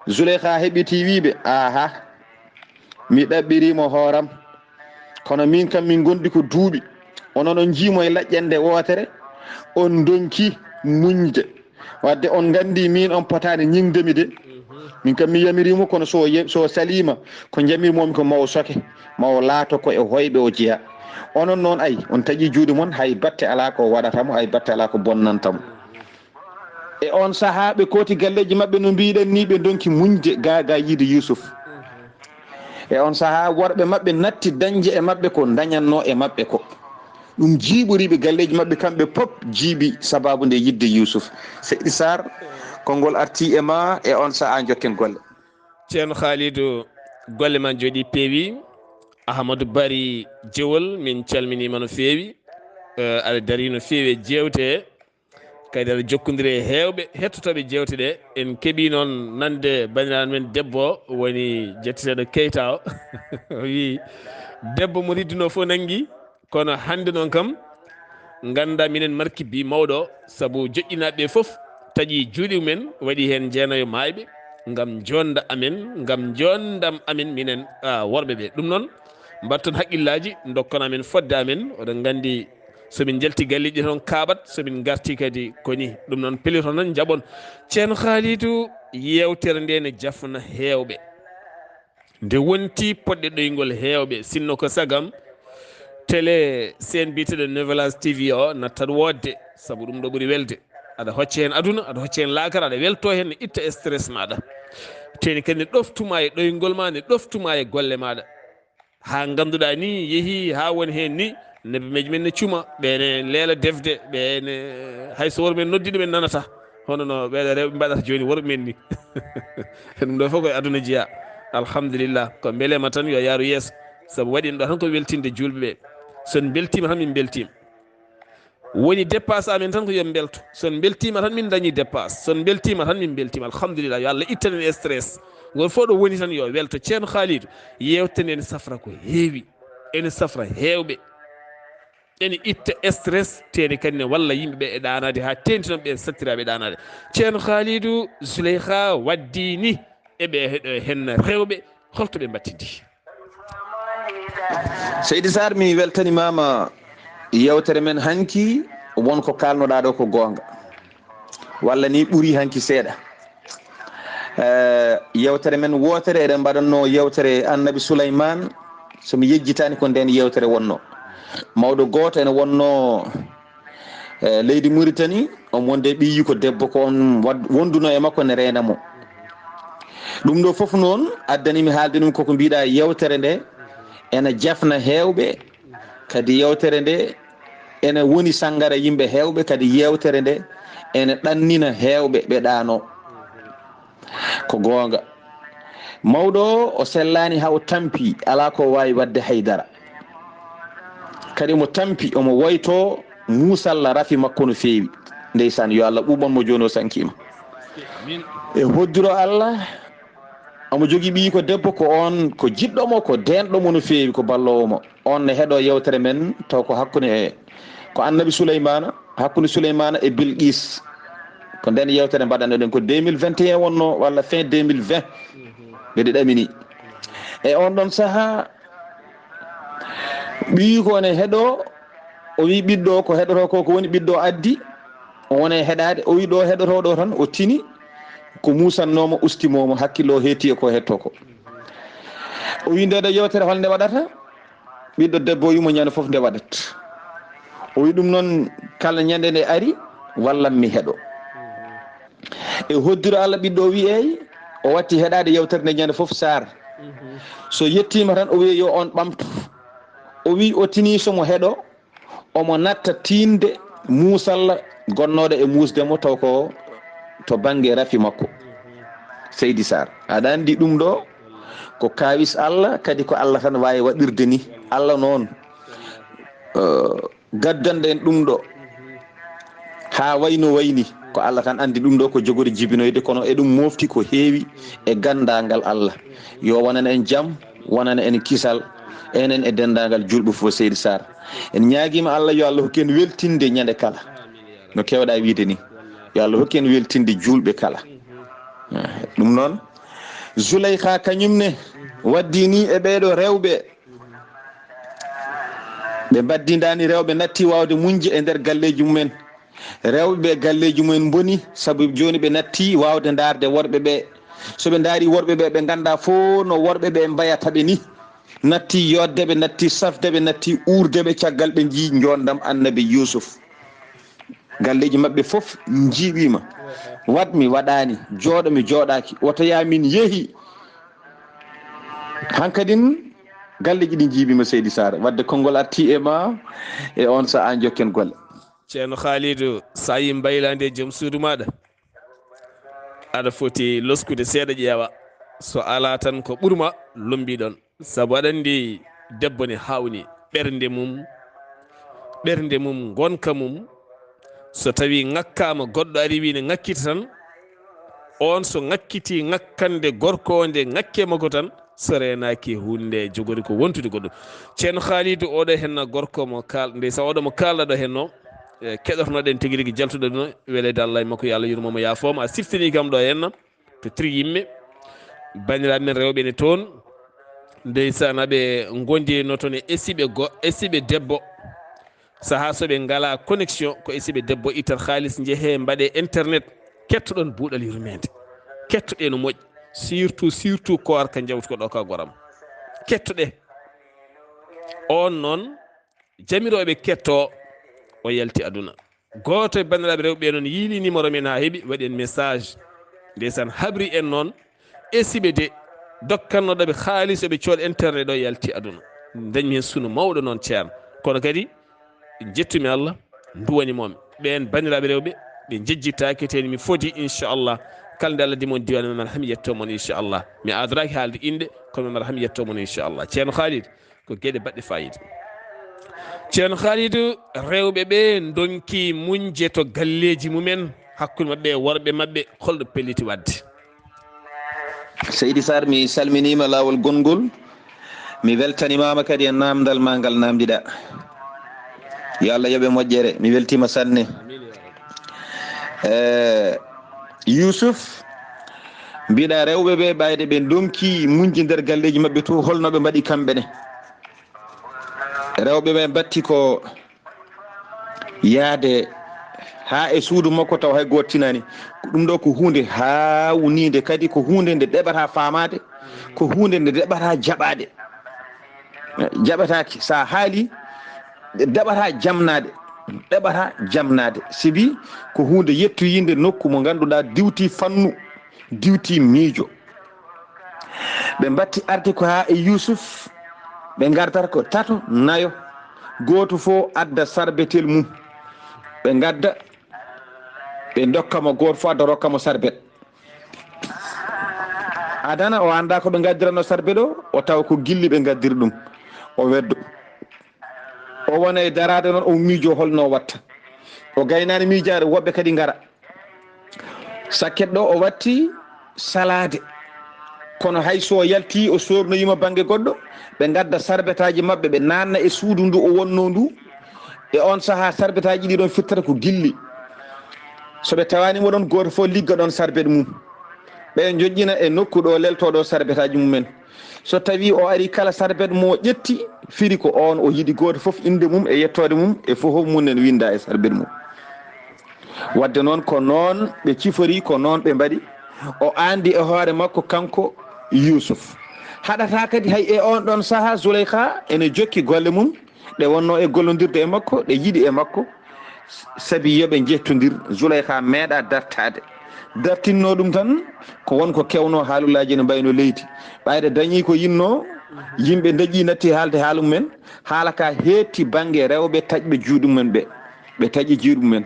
Zuleyha heɓiti wii ɓe, "Aha, mi ɗaɓɓirii mo hooram. Kono min kam min ngondi ko duuɓi. Onon on njii mo e laƴƴannde wootere, on ndonki muñde. Wadde on nganndi min on potaani ñiŋde mi de." Min kam mi yamiriimo, kono so o ye-, so o saliima, ko njamir-moomi ko ma o soke, ma o laato ko e hoyɓe o jeyaa. Onon noon, ay, on taƴii juuɗe mon, hay batte alaa ko waɗata mo, hay batte alaa ko bonnanta mo. E on sahaa, ɓe kooti galleeji maɓɓe no mbiiɗen nii, ɓe ndonki muñde gaa gaa yiide Yuusuf. E on sahaa, worɓe maɓɓe natti dañde e maɓɓe ko dañatnoo e maɓɓe ko. Ɗum jiiɓori ɓe galleeji maɓɓe kamɓe pop, jiiɓi sabaabu nde yiɗde Yuusuf. Seydi Saar, konngol artii e ma e on sahaa, njokken golle. Ceerno Khalidou, golle ma njooɗii peewi. Ahamadou Bari Jewol, min calminiima no feewi. Eh, aɗa darii no feewi e jeewte he. Kadi aɗa jokkondiri e heewɓe hettotooɓe jeewte ɗe. En keɓii noon nande banndiraaɗo men debbo o woni jetteteeɗo Keyta o. O wii, debbo mo riddunoo fof nanngi, kono hannde noon kam, nganndaa minen markibbi mawɗo o, sabu joƴƴinaaɓe ɓe fof taƴii juuɗe mumen, waɗi heen jeenayo maayɓe, ngam joonda amen, ngam joondam amen minen, a, worɓe ɓe. Ɗum noon, mbatton haqqillaaji, ndokkon amen fodde amen. Oɗon nganndi, so min njalti galleeji ɗi, toon kaaɓat, so min ngarti kadi ko ni. Ɗum noon, pelliton tan, njaɓon. Ceerno Khalidou, yeewtere nde ne jafna heewɓe. Nde wonti poɗɗe ɗoyngol heewɓe, sinno ko sagam télé seen biyeteeɗo Novelas T V o nattat woodde, sabu ɗum ɗo ɓuri welde. Aɗa hocca heen aduna, aɗa hocca heen laakara, aɗa weltoo heen, ne itta stress maaɗa. Teeni kadi ne ɗoftu ma e ɗoyngol ma, ne ɗoftu ma e golle maaɗa. Haa ngannduɗaa ni yehii haa woni heen ni, nebemeeji men ne cuma, ɓe ne leela defde, ɓe ne, hay so worɓe men noddii ɗumen nanata. Hono no ɓeeɗo rewɓe mbaɗata jooni worɓe men ni. Ɗum ɗo fof ko e aduna jeyaa. Alhamdulillah, ko mbeleema tan yo yaaru yeeso. Sabu waɗi ɗo tan ko weltinde juulɓe ɓe. So en mbeltiima tan min mbeltiima. Woni dépasse amen tan ko yo en mbelto. So en mbeltiima tan min dañi dépasse. So en mbeltiima tan min mbeltiima. Alhamdulillah, yo Allah ittan en stress. Ngol fof ɗo woni tan yo welto. Ceerno Khalidou, yeewtere nde ene safra ko heewi. Ene safra heewɓe. Ene itta stress, teeni kadi ne walla yimɓe ɓe e ɗaanaade haa teeŋti noon ɓe sattiraaɓe ɗaanaade. Ceerno Khalidou, Zuleyha waddii ni e ɓe heɗo heen rewɓe, holto ɓe mbattidi? Seydi Saar, mi weltanimaama yeewtere men hanki, won ko kaalnoɗaa ɗo ko goonga. Walla ni ɓuri hanki seeɗa. Eh, yeewtere men wootere, eɗen mbaɗatno yeewtere Annabi Suleymaan, so mi yejjitaani ko ndeen yeewtere wonno. Mawɗo gooto ene wonno, eh, leydi Muritani, omo wonde ɓiyi ko debbo ko on wad-, wonduno e makko ne reena mo. Ɗum ɗo fof noon addani mi haalde ɗum koko mbiɗa yeewtere nde ene jafna heewɓe, kadi yeewtere nde ene woni sanngara yimɓe heewɓe, kadi yeewtere nde ene ɗannina heewɓe ɓe ɗaano. Ko goonga. Mawɗo o, o sellaani haa o tampi, alaa ko o waawi waɗde hay dara. Kadi omo tampi, omo woytoo muusalla rafi makko no feewi. Ndeysaan, yo Allah ɓuuɓan mo jooni o sankiima. E hoddiro Allah, omo jogii ɓiyi ko debbo, ko oon ko jiɗɗo mo, ko deenɗo mo no feewi, ko balloowo mo. Oon ne heɗoo yeewtere men, taw ko hakkunde e, ko Annabi Suleymaana, hakkunde Suleymaana e Bilqiis. Ko ndeen yeewtere mbaɗanno-ɗen ko deux mille vingt et un wonno, walla fin deux mille vingt. Mbeɗe ɗamini. E oon ɗoon sahaa, ɓiyi ko ne heɗoo, o wii ɓiɗɗo ko heɗotoo ko, ko woni ɓiɗɗo addi, o wona e heɗaade, o wii ɗo heɗotoo ɗo tan, o tini, ko muusannoo mo, ustii mo, mo hakkillo o heetti e ko hettoo ko. O wii nde ɗo yeewtere hol nde waɗata? Ɓiɗɗo debbo o wii mo ñande fof nde waɗat. O wii ɗum noon kala ñande nde ari, wallam mi heɗo. E hoddiro Allah ɓiɗɗo o wii eey, o watti heɗaade yeewtere nde ñande fof Saar. So yettiima tan o wii yo oon ɓamtu. O wii o tini so mo heɗo, omo natta tiinde muusalla gonnooɗo e muusde mo taw ko to bannge rafi makko. Seydi Saar, aɗa anndi ɗum ɗo ko kaawis Allah, kadi ko Allah tan waawi waɗirde ni. Allah noon, eh, gaddanɗo en ɗum ɗo haa wayno wayni, ko Allah tan anndi ɗum ɗo ko jogori jibinoyde, kono eɗum mofti ko heewi e ganndaangal Allah. Yo wonan en jam, wonan en kisal, enen e denndaangal juulɓe fof. Seydi Saar, en ñaagiima Allah yo Allah hokku en weltinde ñande kala no keewɗa wiide ni. Yo Allah hokku en weltinde juulɓe kala. Eh, ɗum noon, Zuleyha kañum ne waddii ni e ɓeeɗo rewɓe. Ɓe mbaddindaani rewɓe natti waawde muñde e nder galleeji mumen. Rewɓe ɓe galleeji mumen mboni sabu jooni ɓe natti waawde ndaarde worɓe ɓe. So ɓe ndaari worɓe ɓe, ɓe nganndaa fof no worɓe ɓe mbayata ɓe ni. Natti yodde ɓe, natti safde ɓe, natti uurde ɓe, caggal ɓe njii njoondam annabi Yuusuf. Galleeji maɓɓe fof njiiɓiima. Waɗ mi waɗaani, jooɗo mi jooɗaaki, woto yaa min yehi. Hankadin galleeji ɗi njiiɓiima, Seydi Saar. Waɗde konngol artii e ma, e on sahaa jokken golle. Ceerno Khalidou, so a yii mbaylaandi e joom suudu maaɗa, aɗa foti loskude seeɗa ƴeewa. So alaa tan ko ɓurma lombii ɗon. Sabu aɗa anndi debbo ne haawnii ɓernde mum, ɓernde mum, ngonka mum. So tawii ŋakkaama, goɗɗo ari wii ne ŋakkita tan, oon so ŋakkitii ŋakkande gorko o nde ŋakkee makko tan, so reenaaki huunde jogori ko wontude goɗɗum. Ceerno Khalidou, oɗo henna gorko mo kaal-, ndeysa oɗo mo kaalɗa ɗo henno, e, keɗotonoɗen tigi rigi jaltuɗo ɗum, weleede Allah e makko, yo Allah yurmo mo, yaafoo mo. A siftini kam ɗo henna to Triyimɓe, banndiraaɓe men rewɓe ne toon, ndeysaan, aɓe ngondino toon e esiɓe go-, esiɓe debbo. Sahaa so ɓe ngalaa connexion, ko esiɓe debbo, ittat haalis, njehee, mbaɗee internet, kettoɗon buuɗal yurmeende. Kettoɗee no moƴƴi, surtout, surtout koorka njawtuko ɗo ka goram. Kettoɗee. On noon, jamirooɓe kettoo, o yalti aduna. Gooto e banndiraaɓe rewɓe ɓe noon yiili numéro men haa heɓi, waɗi en message. Ndeysaan, habri en noon, esiɓe de, dokkannooɓe haalis, eɓe cooda internet ɗo, yalti aduna. Dañmi heen sunu mawɗo noon, Ceerno. Kono kadi, njettumi Allah, nduwani moomi. Ɓeen banndiraaɓe rewɓe, ɓe njejjittaaki, teni mi foti, inchallah. Kala nde Allah dimo on diiwaan, mi mara hami yetto mon, inchallah. Mi adoraaki haalde innde, kono mi mara hami yetto mon, inchallah. Ceerno Khalid, ko geɗe baɗɗe faayiida. Ceerno Khalid, rewɓe ɓe ndonki muñde to galleeji mumen, hakkunde maɓɓe e worɓe maɓɓe, holɗo pelliti waɗde? Seydi Sarr, mi salminiima laawol gonngol. Mi weltanimaama kadi e naamndal ma ngal naamndiɗaa. Yo Allah yoɓe moƴƴere. Mi weltiima sanne. Eh, Yuusuf, mbiɗa rewɓe ɓe ɓayde ɓe ndonki muñde nder galleeji maɓɓe to, holno ɓe mbaɗi kamɓe ne? Rewɓe ɓe mbatti ko yaade haa e suudu makko taw hay gooto tinaani. Ɗum ɗo ko huunde haawniinde, kadi ko huunde nde ɗeɓata faamaade, ko huunde nde ɗeɓata jaɓaade. Jaɓataake, so a haali, ɗeɓata jamnaade, ɗeɓata jamnaade. Sibi ko huunde yettoyiinde nokku mo ngannduɗaa diwti fannu, diwti miijo. Ɓe mbatti arde ko haa e Yuusuf, ɓe ngardata ko tato, nayo, gooto fof adda sarbetel mum. Ɓe ngadda, ɓe ndokka mo, gooto fof adda rokka mo sarbet. Adana o anndaa ko ɓe ngaddirano sarbet o, o tawa ko gilli ɓe ngaddiri ɗum. O weddo. O wona e daraade noon, o miijo holno o watta. O gaynaani miijaade, woɓɓe kadi ngara. Sakket ɗo o watti salaade. Kono hay so o yalti, o soornoyiima bannge goɗɗo, ɓe ngadda sarbetaaji maɓɓe, ɓe naanna e suudu ndu o wonnoo ndu. E oon sahaa, sarbetaaji ɗi ɗon fittata ko gilli. So ɓe tawaani mo ɗon, gooto fof ligga ɗon sarbet mum. Ɓe njoƴƴina e nokku ɗo leltoo ɗo sarbetaaji mumen. So tawii o ari, kala sarbet mo o ƴetti, firi ko oon o yiɗi. Gooto fof innde mum e yettoode mum e fof mum en winnda e sarbet mum. Waɗde noon, ko noon ɓe cifori, ko noon ɓe mbaɗi. O anndi e hoore makko kanko Yuusuf. Haɗataa kadi hay e oon ɗoon sahaa, Zuleyka ene jokki golle mum, ɗe wonnoo e gollondirde e makko, ɗe yiɗi e makko, sabi yo ɓe njettondir. Zuleyka meeɗaa dartaade. Dartinnoo ɗum tan, ko won ko kewnoo, haalulaaji ene mbayno leydi. Ɓayde dañii ko yinnoo, yimɓe ndaƴii, natti haalde haala mumen. Haala ka heetti bannge rewɓe taƴɓe juuɗe mumen ɓe. Ɓe taƴi juuɗe mumen.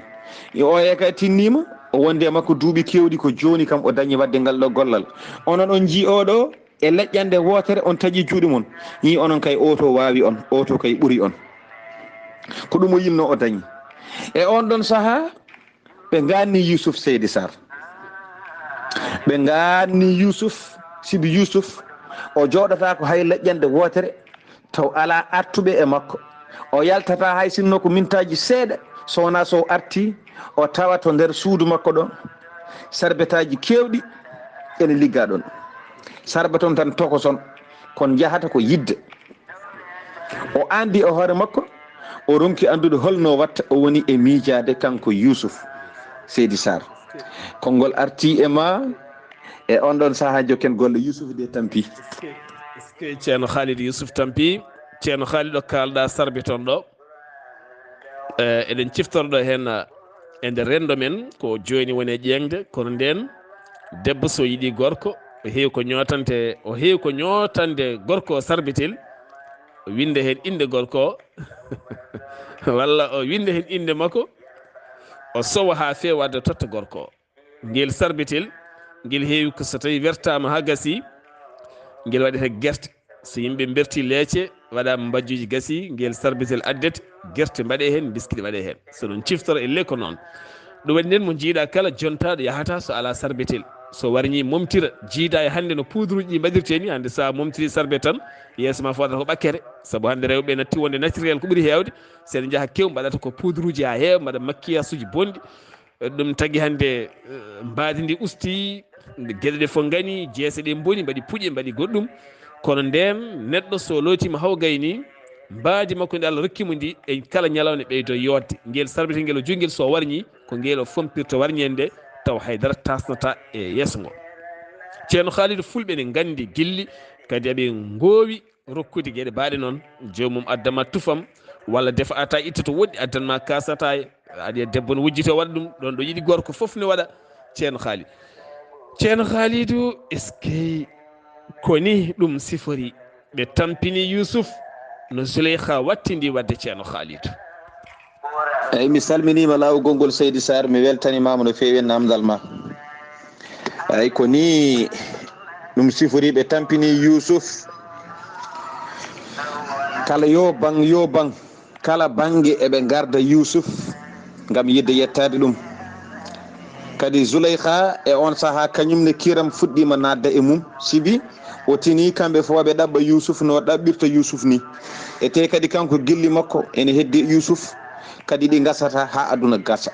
E o e ka tinniima, o wondi e makko duuɓi keewɗi, ko jooni kam o dañi waɗde ngal ɗo gollal. Onon on njii oɗo e leƴƴannde wootere, on taƴi juuɗe mon. Nii onon kay, oto waawi on, oto kay ɓuri on. Ko ɗum o yinnoo o dañi. E on ɗon sahaa, ɓe ngaanni Yuusuf, Seydi Saar. Ɓe ngaanni Yuusuf, sibi Yuusuf, o jooɗataa ko hay leƴƴannde wootere, taw alaa artuɓe e makko. O yaltataa hay sinno ko mintaaji seeɗa, so wonaa so o artii, o tawa to nder suudu makko ɗon, sarbetaaji keewɗi ene ligga ɗon. Sarbeton tan tokoson, kon njahata ko yidde. O anndi e hoore makko, o ronki anndude holno watta o woni e miijaade kanko Yuusuf, Seydi Saar. Konngol artii e ma, E on ɗon sahaa jokken golle, Yusuf de tampi. Eskey, eskey, Ceerno Khalid Yusuf tampi. Ceerno Khalid, ɗo kaalɗaa Sarbe toon ɗo. Eh, eɗen ciftora ɗo heen, eh, e nder renndo men, ko jooni woni e ƴeeŋde, kono ndeen debbo so yiɗi gorko, o heewi ko ñootante, o heewi ko ñootande gorko o Sarbetel, o winnda heen innde gorko o, walla o winnda heen innde makko, o sowa haa feewa de totta gorko o. Ngel Sarbetel, ngel heewi ko so tawi wertaama haa gasi, ngel waɗete gerte. So yimɓe mberti leece, waɗaama mbajjuuji gasi, ngel Sarbetel addet, gerte mbaɗe heen, biskit waɗe heen. So ɗum ciftora e le ko noon. Ɗum waɗi nden mo jiiɗa kala jontaaɗo yahata so alaa Sarbetel. So warñi momtira, jiida e hannde no poudruuji ɗi mbaɗirte ni, hannde so a momtiri Sarbe tan, yeeso ma fodata ko ɓakkere. Sabu hannde rewɓe natti wonde naturel ko ɓuri heewde. So ene njaha kew mbaɗata ko poudruuji haa heewa, mbaɗa makkiyasuuji bonɗi. Ɗum tagi hannde, eh, mbaadi ndi usti, geɗe ɗe fof ngani, jeese ɗe mboni, mbaɗi puƴe, mbaɗi goɗɗum. Kono ndeen neɗɗo so lootiima haw gayni, mbaadi makko ndi Allah rokki mo ndi, e kala ñalawma ɓeydo yooɗde. Ngel Sarbetel ngel o jogii ngel so warñi, ko ngel o fompirta warñeende, taw haydara tasnata e yeeso ngo. Ceerno Khalidou, Fulɓe ne nganndi gilli, kadi aɓe ngoowi rokkude geɗe baaɗe noon, joomum addama tufam, walla defa ata itta to woɗɗi, addan ma kaasata, aɗa yiya debbo no wujjito waɗa ɗum, ɗon ɗo yiɗi gorko fof ne waɗa. Ceerno Khalid. Ceerno Khalidou, eskey, ko ni ɗum sifori. Ɓe tampini Yusuf no Zuleyha wattindi waɗde Ceerno Khalidou. Eyi, mi salminiima laawol gongol Seydi Sarr, mi weltanimaama no feewi e namdal ma. Eyi, ko ni ɗum sifori, ɓe tampini Yusuf. Kala yo bang, yo bang, kala bannge eɓe ngarda Yusuf ngam yiɗde yettaade ɗum. Kadi Zuleyha e on sahaa kañum ne kiram fuɗɗiima naatde e mum, sibi o tini kamɓe fof ɓe ɗaɓɓa Yusuf no ɗaɓɓirta Yusuf ni. E te kadi kanko gilli makko ene heddi Yusuf, kadi ɗi ngasata haa aduna gasa.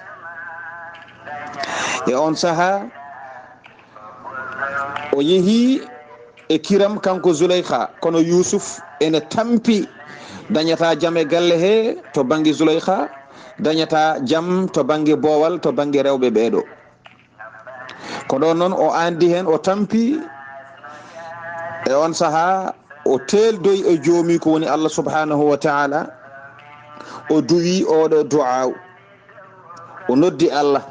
E on sahaa o yehi e kiram kanko Zuleyha, kono Yusuf ene tampi, dañata jam e galle he to bannge Zuleyha, dañata jam to bannge boowal, to bannge rewɓe ɓeeɗo. Ko ɗon noon o andi heen, o tampi e on sahaa, o teeldoyi e joomi ko woni Allah subhanahu wa ta'ala, o duwi oɗo du'aaw, o noddi Allah,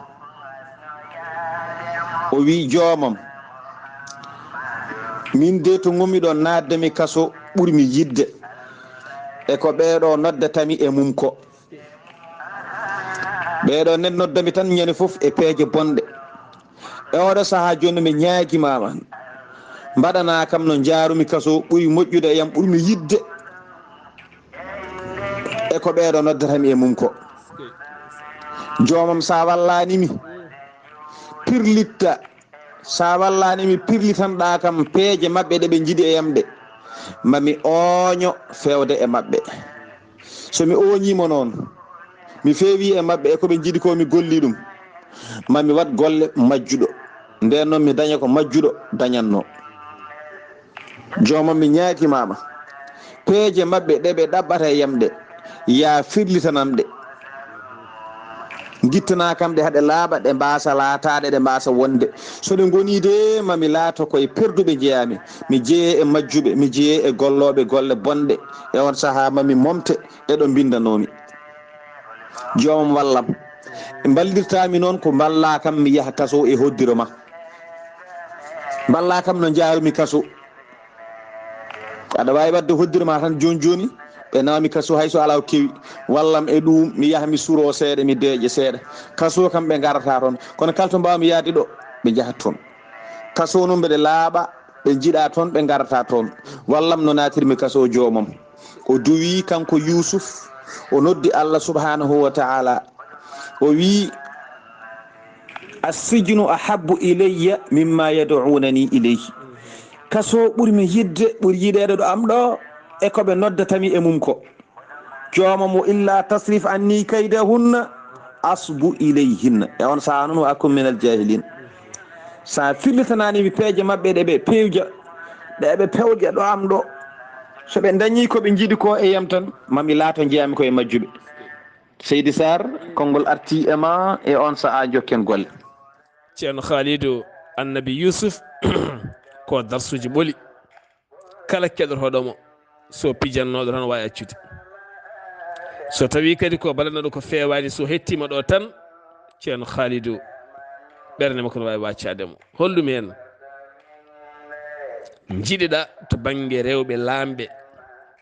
o wi joomam, min de to ngummi ɗo naatde mi kaso ɓuri mi yidde e ko ɓeeɗo noddatami e mum ko. Ɓeeɗo nen noddami tan ñande fof e peeje bonɗe. E oɗo sahaa jooni mi ñaagimaama, mbaɗana kam no njaarumi kaso ɓuri moƴƴude e yam, ɓurmi yidde e ko ɓeeɗo noddatami e mum ko. Joomam, sa wallani mi, pirlitta, sa wallani mi, pirlitanɗa kam peeje maɓɓe ɗe ɓe njiɗi e yam ɗe, mami ooño fewde e maɓɓe. So mi ooñiima noon, mi feewi e maɓɓe e ko ɓe njiɗi ko, mi golli ɗum, ma mi waɗ golle majjuɗo. Ndeen noon mi daña ko majjuɗo dañatnoo. Joomam, mi ñaagimaama, peeje maɓɓe ɗe ɓe ɗaɓɓata e yam ɗe, yaa firlitanam ɗe. Ngittanaa kam ɗe, haɗe laaɓa, ɗe mbaasa laataade, ɗe mbaasa wonde. So ɗe ngonii de, ma mi laato koye perduɓe njeyaami. Mi jeyee e majjuɓe, mi jeyee e gollooɓe golle bonɗe. E on sahaa ma mi momte e ɗo mbinndanoomi. Joomam wallam. Mballirtaami noon ko mballaa kam mi yaha kaso e hoddiro ma. Mballaa kam no njaarumi kaso. Aɗa waawi waɗde hoddiro ma tan jooni jooni, ɓe nawami kaso hay so alaa ko kewi. Wallam e ɗum, mi yaha mi suroo seeɗa, mi deeƴa seeɗa. Kaso kam ɓe ngarata toon. Kono kala to mbaawmi yahde ɗo, ɓe njahat toon. Kaso noon mbeɗe laaɓa, ɓe njiɗa toon, ɓe ngarata toon. Wallam no naatirmi kaso joomam. O duwi kanko Yusuf, o noddi Allah subhanahu wa ta'ala. O wi, "Assijnu ahabbu ilayya mimma yad'unani ilayhi." Kaso ɓurmi yidde, ɓuri yiɗeede ɗo am ɗo, e ko ɓe noddatami e mum ko. Joomam o, "Illa tasrif anni kaydahunna asbu ilayhinna." E on sahaa noon, wa akun minal jahilin. Sa firlitanani mi peeje maɓɓe ɗe ɓe pewja, ɗe ɓe pewja ɗo am ɗo. So ɓe dañi ko ɓe njiɗi ko e yam tan, ma mi laato njeyaami ko e majjuɓe. Seydi Sarr, konngol arti e ma e on sahaa, jokken golle. Ceerno Khalidou, Annabi Yusuf ko darsuji ɓoli. Kala keɗotooɗo mo, so pijannooɗo tan waawi accude. So tawii kadi ko baɗanooɗo ko feewaani, so hettiima ɗo tan, Ceerno Khalidou, ɓernde makko no waawi waccaade mo. Holɗum heen? Njiɗeɗaa to bannge rewɓe laamɓe,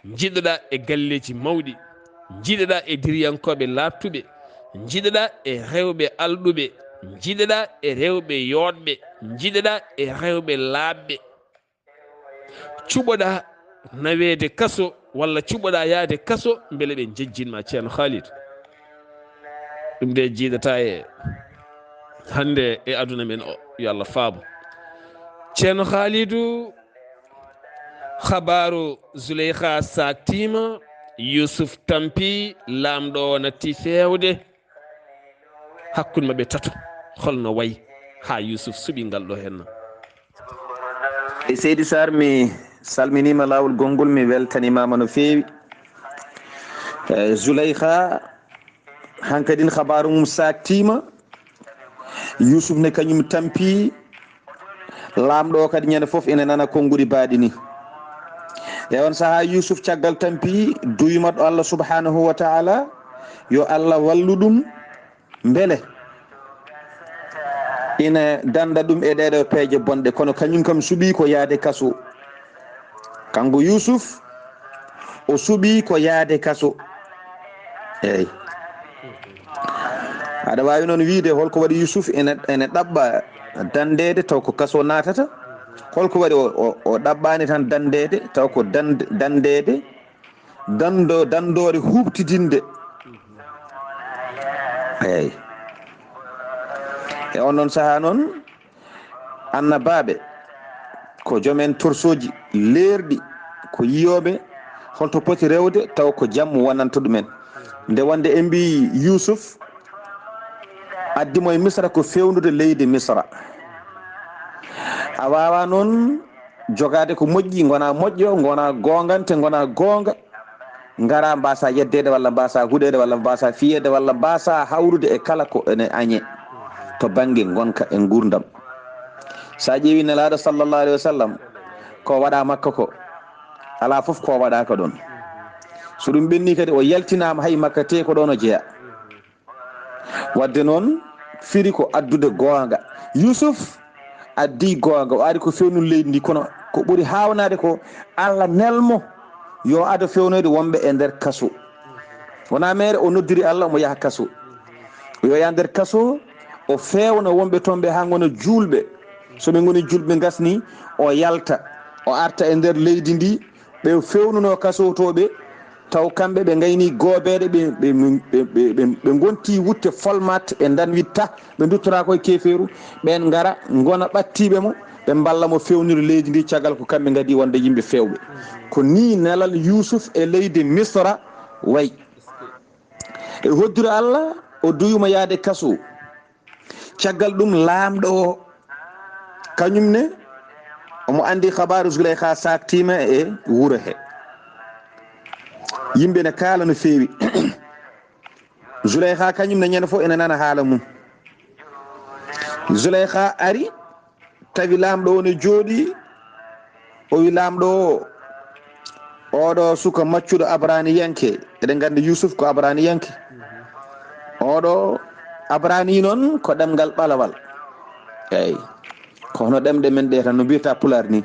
njiɗeɗaa e galleeji mawɗi, njiɗeɗaa e diriyankooɓe laaɓtuɓe, njiɗeɗaa e rewɓe alɗuɓe, njiɗeɗaa e rewɓe yooɗɓe, njiɗeɗaa e rewɓe laaɓɓe. Cuɓoɗaa naweede kaso walla cuɓoɗaa yahde kaso, mbele ɓe njejjin ma, Ceerno Khalid? Ɗum de jiidataa e hannde e aduna men o, yo Allah faabo. Ceerno Khalidou, habaaru Zuleyha saaktiima, Yusuf tampi, laamɗo o natti feewde. Hakkunde maɓɓe tato, holno wayi haa Yusuf suɓi ngal ɗo henna? E Seydi Sarr, mi salminiima laawol gonngol, mi weltanimaama no feewi. E, Zuleyha, hankadin habaaru mum saaktiima. Yusuf ne kañum tampi. Laamɗo o kadi ñande fof ene nana konnguɗi baaɗi ni. E on sahaa Yusuf caggal tampi, duyumatɗo Allah subhanahu wa ta'ala, yo Allah wallu ɗum, mbele ina danda ɗum e ɗeɗo peeje bonɗe, kono kañum kam suɓi ko yaade kaso. Kanko Yusuf, o suɓi ko yaade kaso. Eyi. Aɗa waawi noon wiyde holko waɗi Yusuf ene, ene ɗaɓɓa dandeede taw ko kaso naatata? Holko waɗi o, o, o ɗaɓɓaani tan dandeede taw ko dand-, dandeede, dando, dandoore huuɓtidinde? Eyi. E on ɗon sahaa noon, annabaaɓe ko joom en torsooji leerɗi, ko yiyooɓe holto poti rewde taw ko jam wonanta ɗumen. Nde wonde en mbii Yusuf addi mo e Misra ko feewnude leydi Misra. A waawaa noon jogaade ko moƴƴi, ngona moƴƴo, ngona goongante, ngona goonga, ngara mbasa yeddeede walla mbasa huɗeede walla mbasa fiyeede walla mbasa hawrude e kala ko ene añee to bannge ngonka e nguurndam. So a ƴeewi Nelaaɗo sallallahu alayhi wa sallam, ko waɗa Makka ko, alaa fof ko waɗaaka ɗoon. So ɗum ɓenni kadi, o yaltinaama hay Makka, tee ko ɗoon o jeyaa. Wadde noon, firi ko addude goonga. Yusuf addi goonga, o ari ko fewnun leydi ndi, kono ko ɓuri haawnaade ko Allah nelmo yo ado fewnoyde wonɓe e nder kaso. Wona mere o noddiri Allah omo yaha kaso. O yoya nder kaso, o fewna wonɓe toon ɓe haa ngona juulɓe. So ɓe ngoni juulɓe ngasni, o yalta, o arta e nder leydi ndi, ɓe fewnunoo kasowtooɓe, taw kamɓe ɓe ngayni goobeeɗe, ɓe, ɓe, ɓe, ɓe, ɓe, ɓe ngonti wutte folmat, ɓe ndanwitta, ɓe nduttora koye keefeeru, ɓeen ngara, ngona ɓattiiɓe mo, ɓe mballa mo fewnude leydi ndi, caggal ko kamɓe ngadi wonde yimɓe feewɓe. Ko nii nelal Yuusuf e leydi Misra wayi. E hoddiro Allah, o duyuma yaade kaso. Caggal ɗum, laamɗo o, kañum ne, omo anndi kabaaru Zuleyha saaktiima e wuro he. Yimɓe ne kaala no feewi. Zuleyha kañum ne, ñande fof ene nana haala mum. Zuleyha ari, tawi laamɗo o ne jooɗii, o wi laamɗo o, "Oɗo suka maccuɗo abraniyanke, eɗen nganndi Yusuf ko abraniyanke. Oɗo abrani noon ko ɗemngal ɓalawal." Eyi, ko hono ɗemɗe men ɗe tan no mbiyata pulaar ni.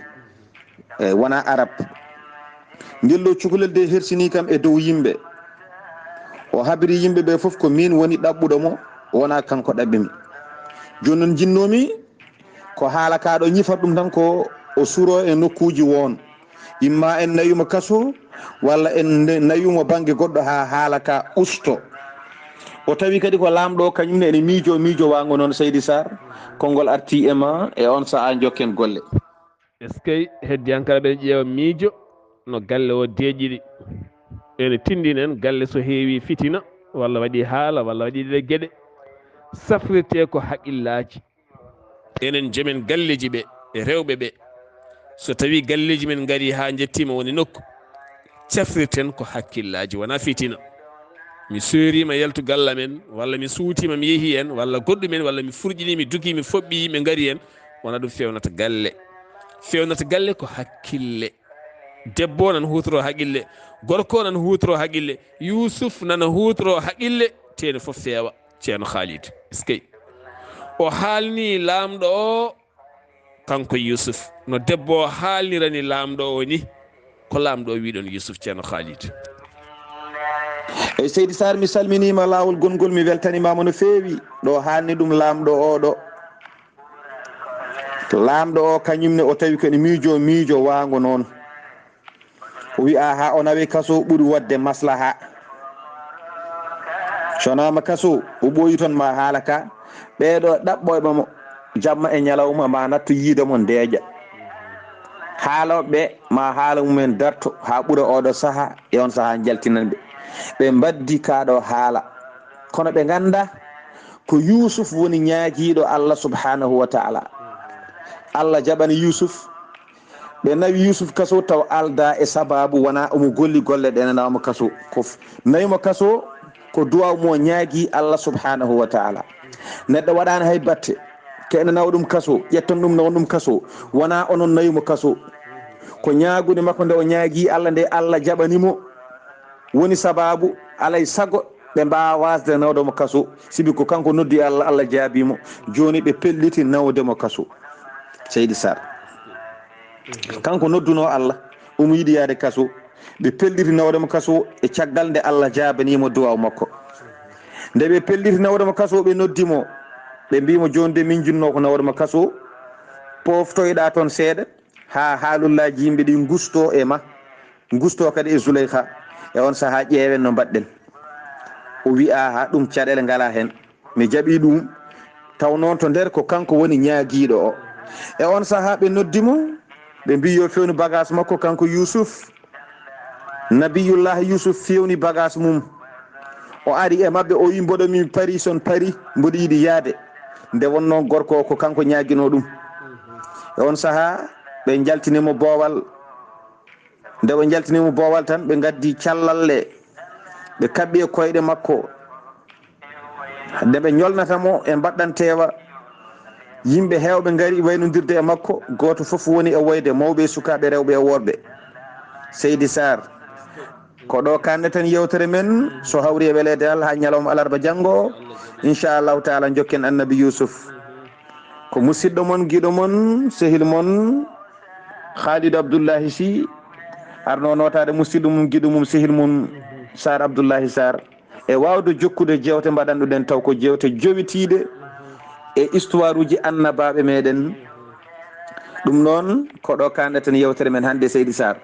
Eyi, wona arab. Ngel ɗo cukalel de hersinii kam e dow yimɓe. O habiri yimɓe ɓe fof ko miin woni ɗaɓɓuɗo mo, wona kanko ɗaɓɓi mi. Jooni noon njinnoomi ko haala ka ɗo ñifata ɗum tan ko o suro e nokkuuji woon. Imma en nayuma kaso, walla en ne-, nayuma bannge goɗɗo haa haala ka usto. O tawi kadi ko laamɗo kañum ne ene miijo, miijo waango noon, Seydi Sarr, konngol arti e ma, e on sahaa njokken golle. Eskey, heddiyankaaɓe ɓe ƴeewa miijo no galle o deeƴiri. Ene tinndina en galle so heewi fitina, walla waɗi haala, walla waɗi ɗe geɗe, safrirte ko haqillaaji. Enen jomen galleeji ɓe, e rewɓe ɓe, so tawii galleeji men ngarii haa njettiima woni nokku, cafrirten ko hakkillaaji, wonaa fitina. Mi soyriima yaltugalla men, walla mi suutiima mi yehii en, walla goɗɗum en, walla mi furƴinii mi dugii mi foɓɓii yimɓe ngarii en, wona ɗum fewnata galle. Fewnata galle ko hakkille. Debbo nan huutoro haqqille, gorko nan huutoro haqqille, Yuusuf nana huutoro haqqille. Teeni fof feewa. Ceerno Khalid, eskey. O haalni laamɗo o, kanko Yuusuf, no debbo o haalnirani laamɗo o ni. Ko laamɗo o wiɗon Yuusuf, Ceerno Khalid? Ey, Seydi Sarr, mi salminiima laawol gonngol, mi weltanimaama no feewi. Ɗo haalni ɗum laamɗo o ɗo. Laamɗo o, kañum ne, o tawi ko ene miijo, miijo waango noon. O wi'a, haa o nawi kaso ɓuri waɗde maslaha. So naama kaso, o ɓooyi toon, ma haala ka, ɓeeɗo ɗaɓɓoyɓe mo jamma e ñalawma, ma natto yiide mo, ndeeƴa. Haalooɓe ma haala mumen darto haa ɓura oɗo saha, e on saha jaltinan ɓe. Ɓe mbaddi kaa ɗo haala. Kono ɓe ngannda ko Yuusuf woni ñaagiiɗo Allah subhanahu wa ta'ala. Allah jaɓani Yuusuf. Ɓe nawi Yuusuf kaso taw alda e sababu wona omo golli golle ɗe ne nawamo kaso. Ko f-, nawimo kaso ko duwaw mo ñaagi Allah subhanahu wa ta'ala. Neɗɗo waɗaani hay batte, ke ene nawa ɗum kaso, ƴetton ɗum, nawa ɗum kaso. Wona onon nawimo kaso. Ko ñaagude makko nde o ñaagi Allah nde Allah jaɓani mo. Woni sababu alay sago ɓe mbaawa wasde nawde mo kaso, sibi ko kanko noddi Allah, Allah jaabi mo. Jooni ɓe pelliti nawde mo kaso. Seydi Sarr. Kanko nodduno Allah, omo yiɗi yaade kaso. Ɓe pelliti nawde mo kaso e caggal nde Allah jaabani mo duwaw makko. Nde ɓe pelliti nawde mo kaso, ɓe noddi mo. Ɓe mbi mo, "Jooni de min jinno ko nawde mo kaso. Poftoyɗa toon seeɗa, haa haalullaaji yimɓe ɗi ngusto e ma. Ngusto kadi e Zuleyha. E on saha ƴeewen no mbaɗɗen." O wi'a, "Haa ɗum caɗeele ngala heen. Mi jaɓi ɗum." Taw noon to nder ko kanko woni ñaagiiɗo o. E on saha ɓe noddi mo, ɓe mbi yo fewnu bagage makko kanko Yuusuf. Nabiyullah Yuusuf fewni bagage mum. O ari e maɓɓe, o wi, "Mboɗo mi pari, son pari, mboɗo yiɗi yaade." Nde wonnoo gorko o ko kanko ñaagino ɗum. E on saha ɓe njaltini mo boowal. Nde ɓe njaltini mo boowal tan, ɓe ngaddi callalle, ɓe kaɓɓi e koyɗe makko. Nde ɓe ñolnata mo e mbaɗɗanteewa, yimɓe heewɓe ngari waynondirde e makko, gooto fof woni e woyde, mawɓe e sukaaɓe, rewɓe e worɓe. Seydi Sarr, ko ɗo kaanɗe tan yewtere men, so hawri e weleede Allah, haa ñalawma alarba janngo, inchallahu taala, jokken Annabi Yuusuf. Ko musidɗo mon, giɗo mon, sehil mon, Khalid Abdoullahi Sy, arno nootaade musidɗo mum, giɗo mum, sehil mum, Sarr Abdoullahi Sarr. E waawde jokkude jeewte mbaɗanɗuɗen taw ko jeewte jowitiiɗe e histoire uji annabaaɓe meɗen. Ɗum noon, ko ɗo kaanɗe tan yewtere men hannde, Seydi Sarr.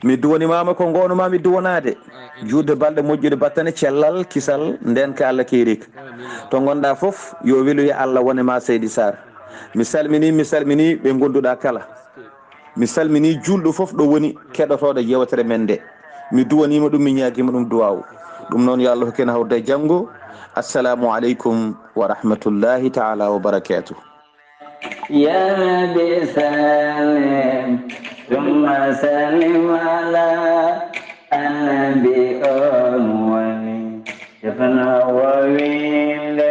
Mi duwanimaama ko ngoonuma mi duwanaade. Juutde balɗe moƴƴude battane, cellal, kisal, ndeenka Allah keerika. To ngonɗa fof, yo weluya Allah wone ma, Seydi Sarr. Mi salmini, mi salmini ɓe ngonduɗa kala. Mi salmini juulɗo fof ɗo woni keɗotooɗo yewtere men nde. Mi duwanima ɗum, mi ñaagima ɗum duwaw. Ɗum noon, yo Allah hokku en hawrude janngo. Assalamu aleykum wa rahmatullahi taala wa barakatuh. Ya Rabbi sallim, thumma sallim ala annabi on woni tefno wowinde.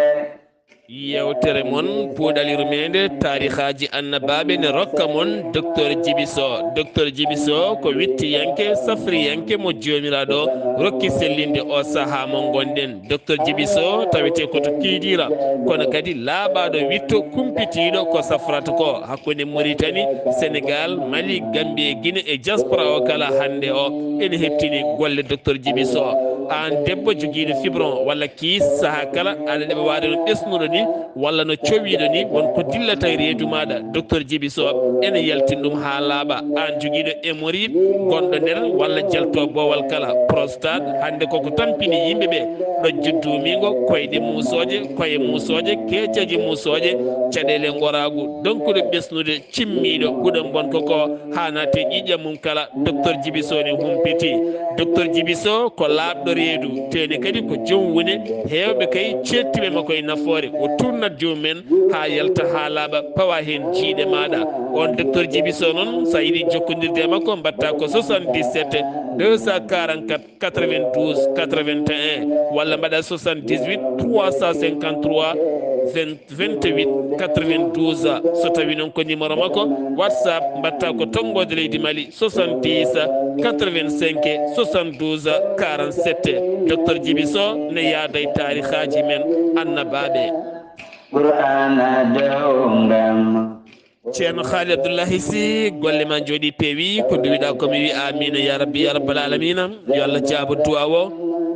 Yewtere mon puɗal yurmeende, taarihaaji annabaaɓe ne rokka mon Docteur Djiby Sow. Docteur Djiby Sow ko wittiyanke, safriyanke mo Joomiraaɗo rokki sellinde o sahaa mo ngonɗen. Docteur Djiby Sow tawete ko to Kiidiira, kono kadi laaɓaaɗo witto kumpitiiɗo ko safrata ko hakkunde Mauritanie, Sénégal, Mali, Gambie, Guinée e diaspora o kala hannde o ene heɓtini golle Docteur Djiby Sow. Aan debbo jogiiɗo fibron walla kiis, sahaa kala aɗa ɗeɓa waade no ɓesnuɗo ni walla no cowiiɗo ni, won ko dillata e reedu maaɗa, Docteur Djiby Sow ene yaltin ɗum haa laaɓa. Aan jogiiɗo hémorroïde gonɗo nder walla jalto boowal kala, prostate, hannde koko tampini yimɓe ɓe, ɗojjo duumiingo, koyɗe muusooje, koye muusooje, keeceeje muusooje, caɗeele ngoraagu, donkuɗo ɓesnude, cimmiiɗo, huɗo mbonko ko haa naate ƴiiƴam mum kala, Docteur Djiby Sow ne humpiti. Docteur Djiby Sow ko laaɓɗo Reedu, teeni kadi ko joom wune heewɓe kay ceettiiɓe makko e nafoore. O tuurnat joom men haa yalta haa laaɓa, pawa heen jiyɗe maaɗa. On Docteur Djiby Sow noon, so a yiɗi jokkondirde e makko, mbaɗta ko soixante-dix-sept deux cent quarante-quatre quatre-vingt-douze quatre-vingt-un, walla mbaɗa soixante-dix-huit trois cent cinquante-trois vingt, vingt-huit quatre-vingt-douze. So tawi noon ko numéro makko WhatsApp, mbaɗta ko tonngoode leydi Mali, soixante-dix quatre-vingt-cinq soixante-douze quarante-sept. Docteur Djiby Sow ne yaada e taarihaaji men annabaaɓe. Qur'aana dewngam. Ceerno Haali Abdullahi Si, golle ma njooɗi peewi, ko mbiɗa ko mi wi amiina ya rabbi ya rabbal alamina. Yo Allah jaabo du'a o,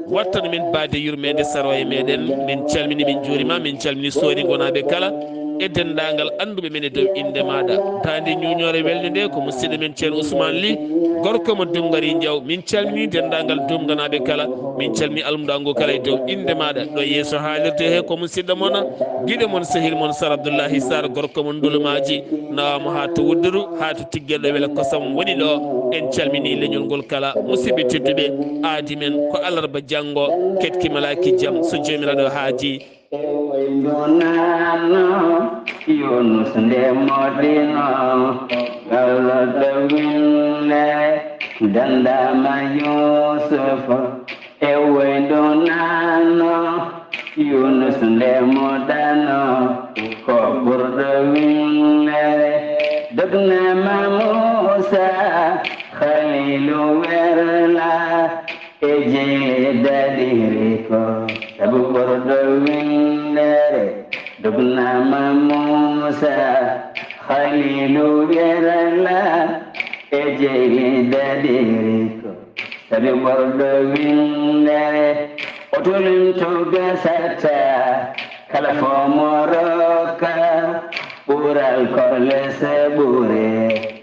wattan min baade yurmeende saro e meɗen. Min calmini, min njuurima, min calmini Soori gonaaɓe kala e denndaangal annduɓe men e dow innde maaɗa. Daande ñuuñoore welnde nde ko musidɗo men Ceerno Ousmane Ly, gorko mo Dungari Njaw. Min calmini denndaangal Dunganaaɓe kala, min calmini almudaagu kala e dow innde maaɗa. Ɗo yeeso haalirde he ko musidɗo mon, giɗo mon, sehil mon Sar Abdullahi Sar, gorko mon Ndulumaaji, nawamo haa to Wudduru, haa to Tiggerɗo Wele Kosam woni ɗo. En calmini leñol ngol kala. Musidɓe tedduɓe, aadi men ko alarba janngo, ketki malaaki jam, so Joomiraaɗo haaji. E wayno nano Yunus nde moɗino, gawloɗo winde dandama Yusufa. E wayno nano Yunus nde moɗano, ko ɓurɗo winde dognama Musa Khalilu Werla. E jeyli daɗiri ko sabu ɓurɗo windere, dugnama Musa Khalilu Werla. E jeyli daɗiri ko sabu ɓurɗo windere, o tulinto gasata kala fo mo rokka. Ɓural korle se ɓure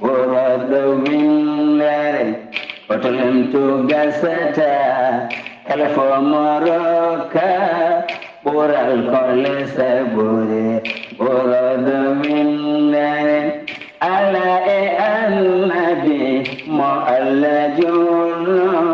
ɓurɗo windere. Hoto lemtu gasata, kala fo mo rokka, ɓural korle sabure, ɓurɗo windere. Ala e annabi mo Allah junno.